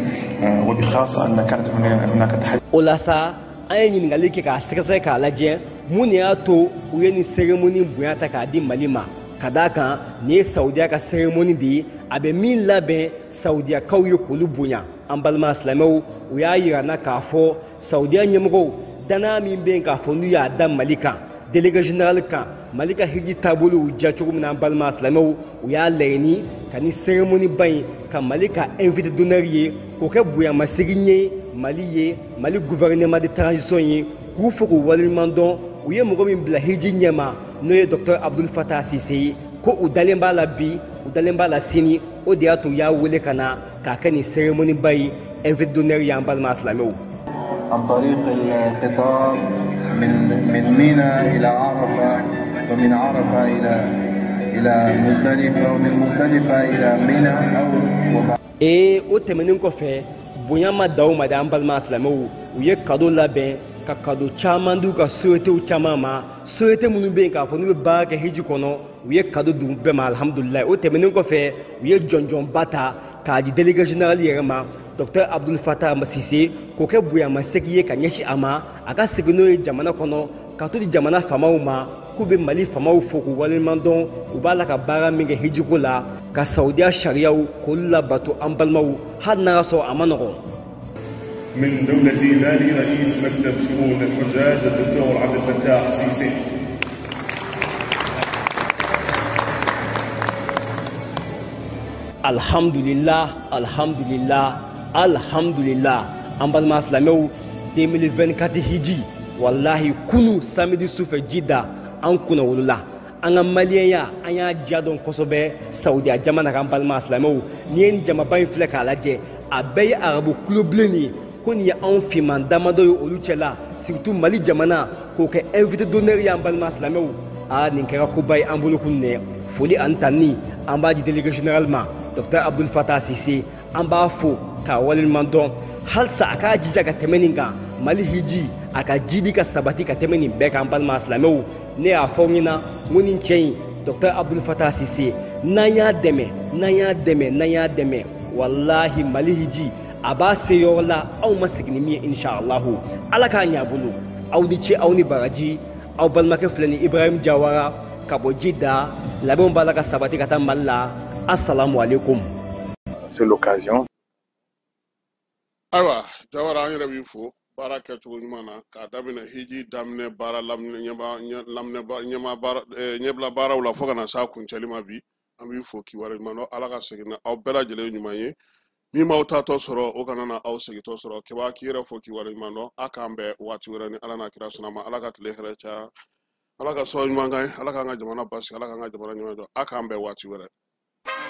وبخاصة أن كانت هناك تحدي. O la sa, an ye ɲininkali kɛ k'a sɛgɛsɛgɛ k'a lajɛ mun de y'a to u ye nin cérémonie bonya ta k'a di Mali ma, ka d'a kan nin ye Saudiya ka cérémonie de ye, a bɛ min labɛn Saudiyakaw ye k'olu bonya. An balima silamɛw, u y'a yira n na k'a fɔ Saudiya ɲɛmɔgɔw, danaya min bɛ yen k'a fɔ n'u y'a da Mali kan, délégué général kan, Mali ka hiji taabolo y'u diya cogo min na. An balima silamɛw, u y'a laɲini ka ni cérémonie ba in ka Mali ka invité d'honneur ye, k'o kɛ bonyamasegin ye Mali ye, Mali gouvernement de transition ye, k'u fo k'u waleɲuman dɔn. U ye mɔgɔ min bila hiji ɲɛma, n'o ye Dr Abdul Fattah Sise ye, ko u dalen b'a la bi, u dalen b'a la sini, o de y'a to u y'a wele ka na k'a kɛ nin cérémonie ba ye invité d'honneur ye. An balima silamɛw. عن طريق القطار من منى إلى عرفة، ومن عرفة إلى مزدلفة، ومن مزدلفة إلى منى أو Ee, o tɛmɛnen kɔfɛ, bonya ma da o ma dɛ. An balima silamɛw, u ye cadeau labɛn ka cadeau caman di u ka sociétéw caman ma, société minnu bɛ yen k'a fɔ n'u bɛ baara kɛ hiji kɔnɔ, u ye cadeau d'u bɛɛ ma, alhamdulilayi. O tɛmɛnen kɔfɛ, u ye jɔnjɔnba ta k'a di délégué général yɛrɛ ma, Dr Abdul Fattah Sise, k'o kɛ bonyamasegin ye ka ɲɛsin a ma, a ka segin n'o ye jamana kɔnɔ ka to di jamana faamaw ma, k'u bɛ Mali faamaw fo k'u waleɲuman dɔn, u b'a la ka baara min kɛ hijiko la, ka Saudiya sariyaw k'olu labato. An balimaw, hali n'a y'a sɔrɔ a ma nɔgɔn. من دولة مالي رئيس مكتب شؤون الحجاج الدكتور عبد الفتاح سيسي. Alhamdulillah, alhamdulillah, alhamdulillah. An balima silamɛw, 2024 hiji, wallahi kunu samedi sufɛ Jida, an kunna wolola an ka maliyɛnya, an y'a diya dɔn kosɛbɛ Saudiya jamana kan. Balima silamɛw, n'i ye nin jamaba in filɛ k'a lajɛ, a bɛɛ ye arabu kulobilen ye, ko nin ye anw finman damadɔ ye olu cɛla, surtout Mali jamana k'o kɛ invité d'honneur ye. An balima silamɛw, aa nin kɛra koba ye an bolo kun dɛ. Foli ani tanni an b'a di délégué général ma, Dr Abdul Fattah Sise, an b'a fo k'a waleɲuman dɔn. Halisa a k'a jija ka tɛmɛ nin kan, Mali hiji a ka jidi ka sabati ka tɛmɛ nin bɛɛ kan. Balima silamɛw, ne y'a fɔ aw ɲɛna n ko nin cɛ in, Dr Abdul Fattah Sise, n'an y'a dɛmɛ, n'an y'a dɛmɛ, n'an y'a dɛmɛ, walahi Mali hiji a b'a se yɔrɔ la aw ma sigi ni min ye, inshallahu. Ala k'a ɲɛ a bolo. Aw ni ce, aw ni baraji. Aw balimakɛ filɛ ni Ibrahim Jawara ka bɔ Jida. Labɛnw b'a la ka sabati ka taa Mali la. Assalamu alaikum. C'est l'occasion. Ayiwa Jawara, an yɛrɛ b'i fo baara kɛcogo ɲuman na k'a daminɛ hiji daminɛ baara laminɛ ɲɛma baara ɲɛbila baaraw la fo ka na s'a kuncɛli ma bi. An b'i fo k'i waleɲuman dɔn. Ala ka segin na aw bɛɛ lajɛlen ɲuman ye. Min m'aw taatɔ sɔrɔ, o kana na aw segintɔ sɔrɔ. Keba, k'i yɛrɛ fo k'i waleɲuman dɔn. A k'an bɛn waati wɛrɛ ni Ala n'a kira sɔnna ma. Ala ka tile hɛrɛ caya, Ala ka sababu ɲuman k'an ye, Ala k'an ka jamana basigi, Ala k'an ka jamana ɲuman jɔ. A k'an bɛn waati wɛrɛ.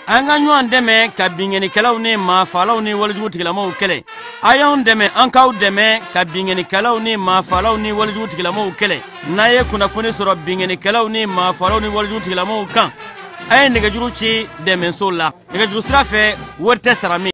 An ka ɲɔgɔn dɛmɛ ka binkannikɛlaw ni maafalaw ni walejugu tigilamaw kɛlɛ. A y'anw dɛmɛ, an k'aw dɛmɛ ka binkannikɛlaw ni maafalaw ni walejugu tigilamaw kɛlɛ. N'a ye kunnafoni sɔrɔ binkannikɛlaw ni maafalaw ni walejugu tigilamaw kan, a ye nɛgɛjuru ci dɛmɛso la. Nɛgɛjuru sira fɛ, wari tɛ sara min.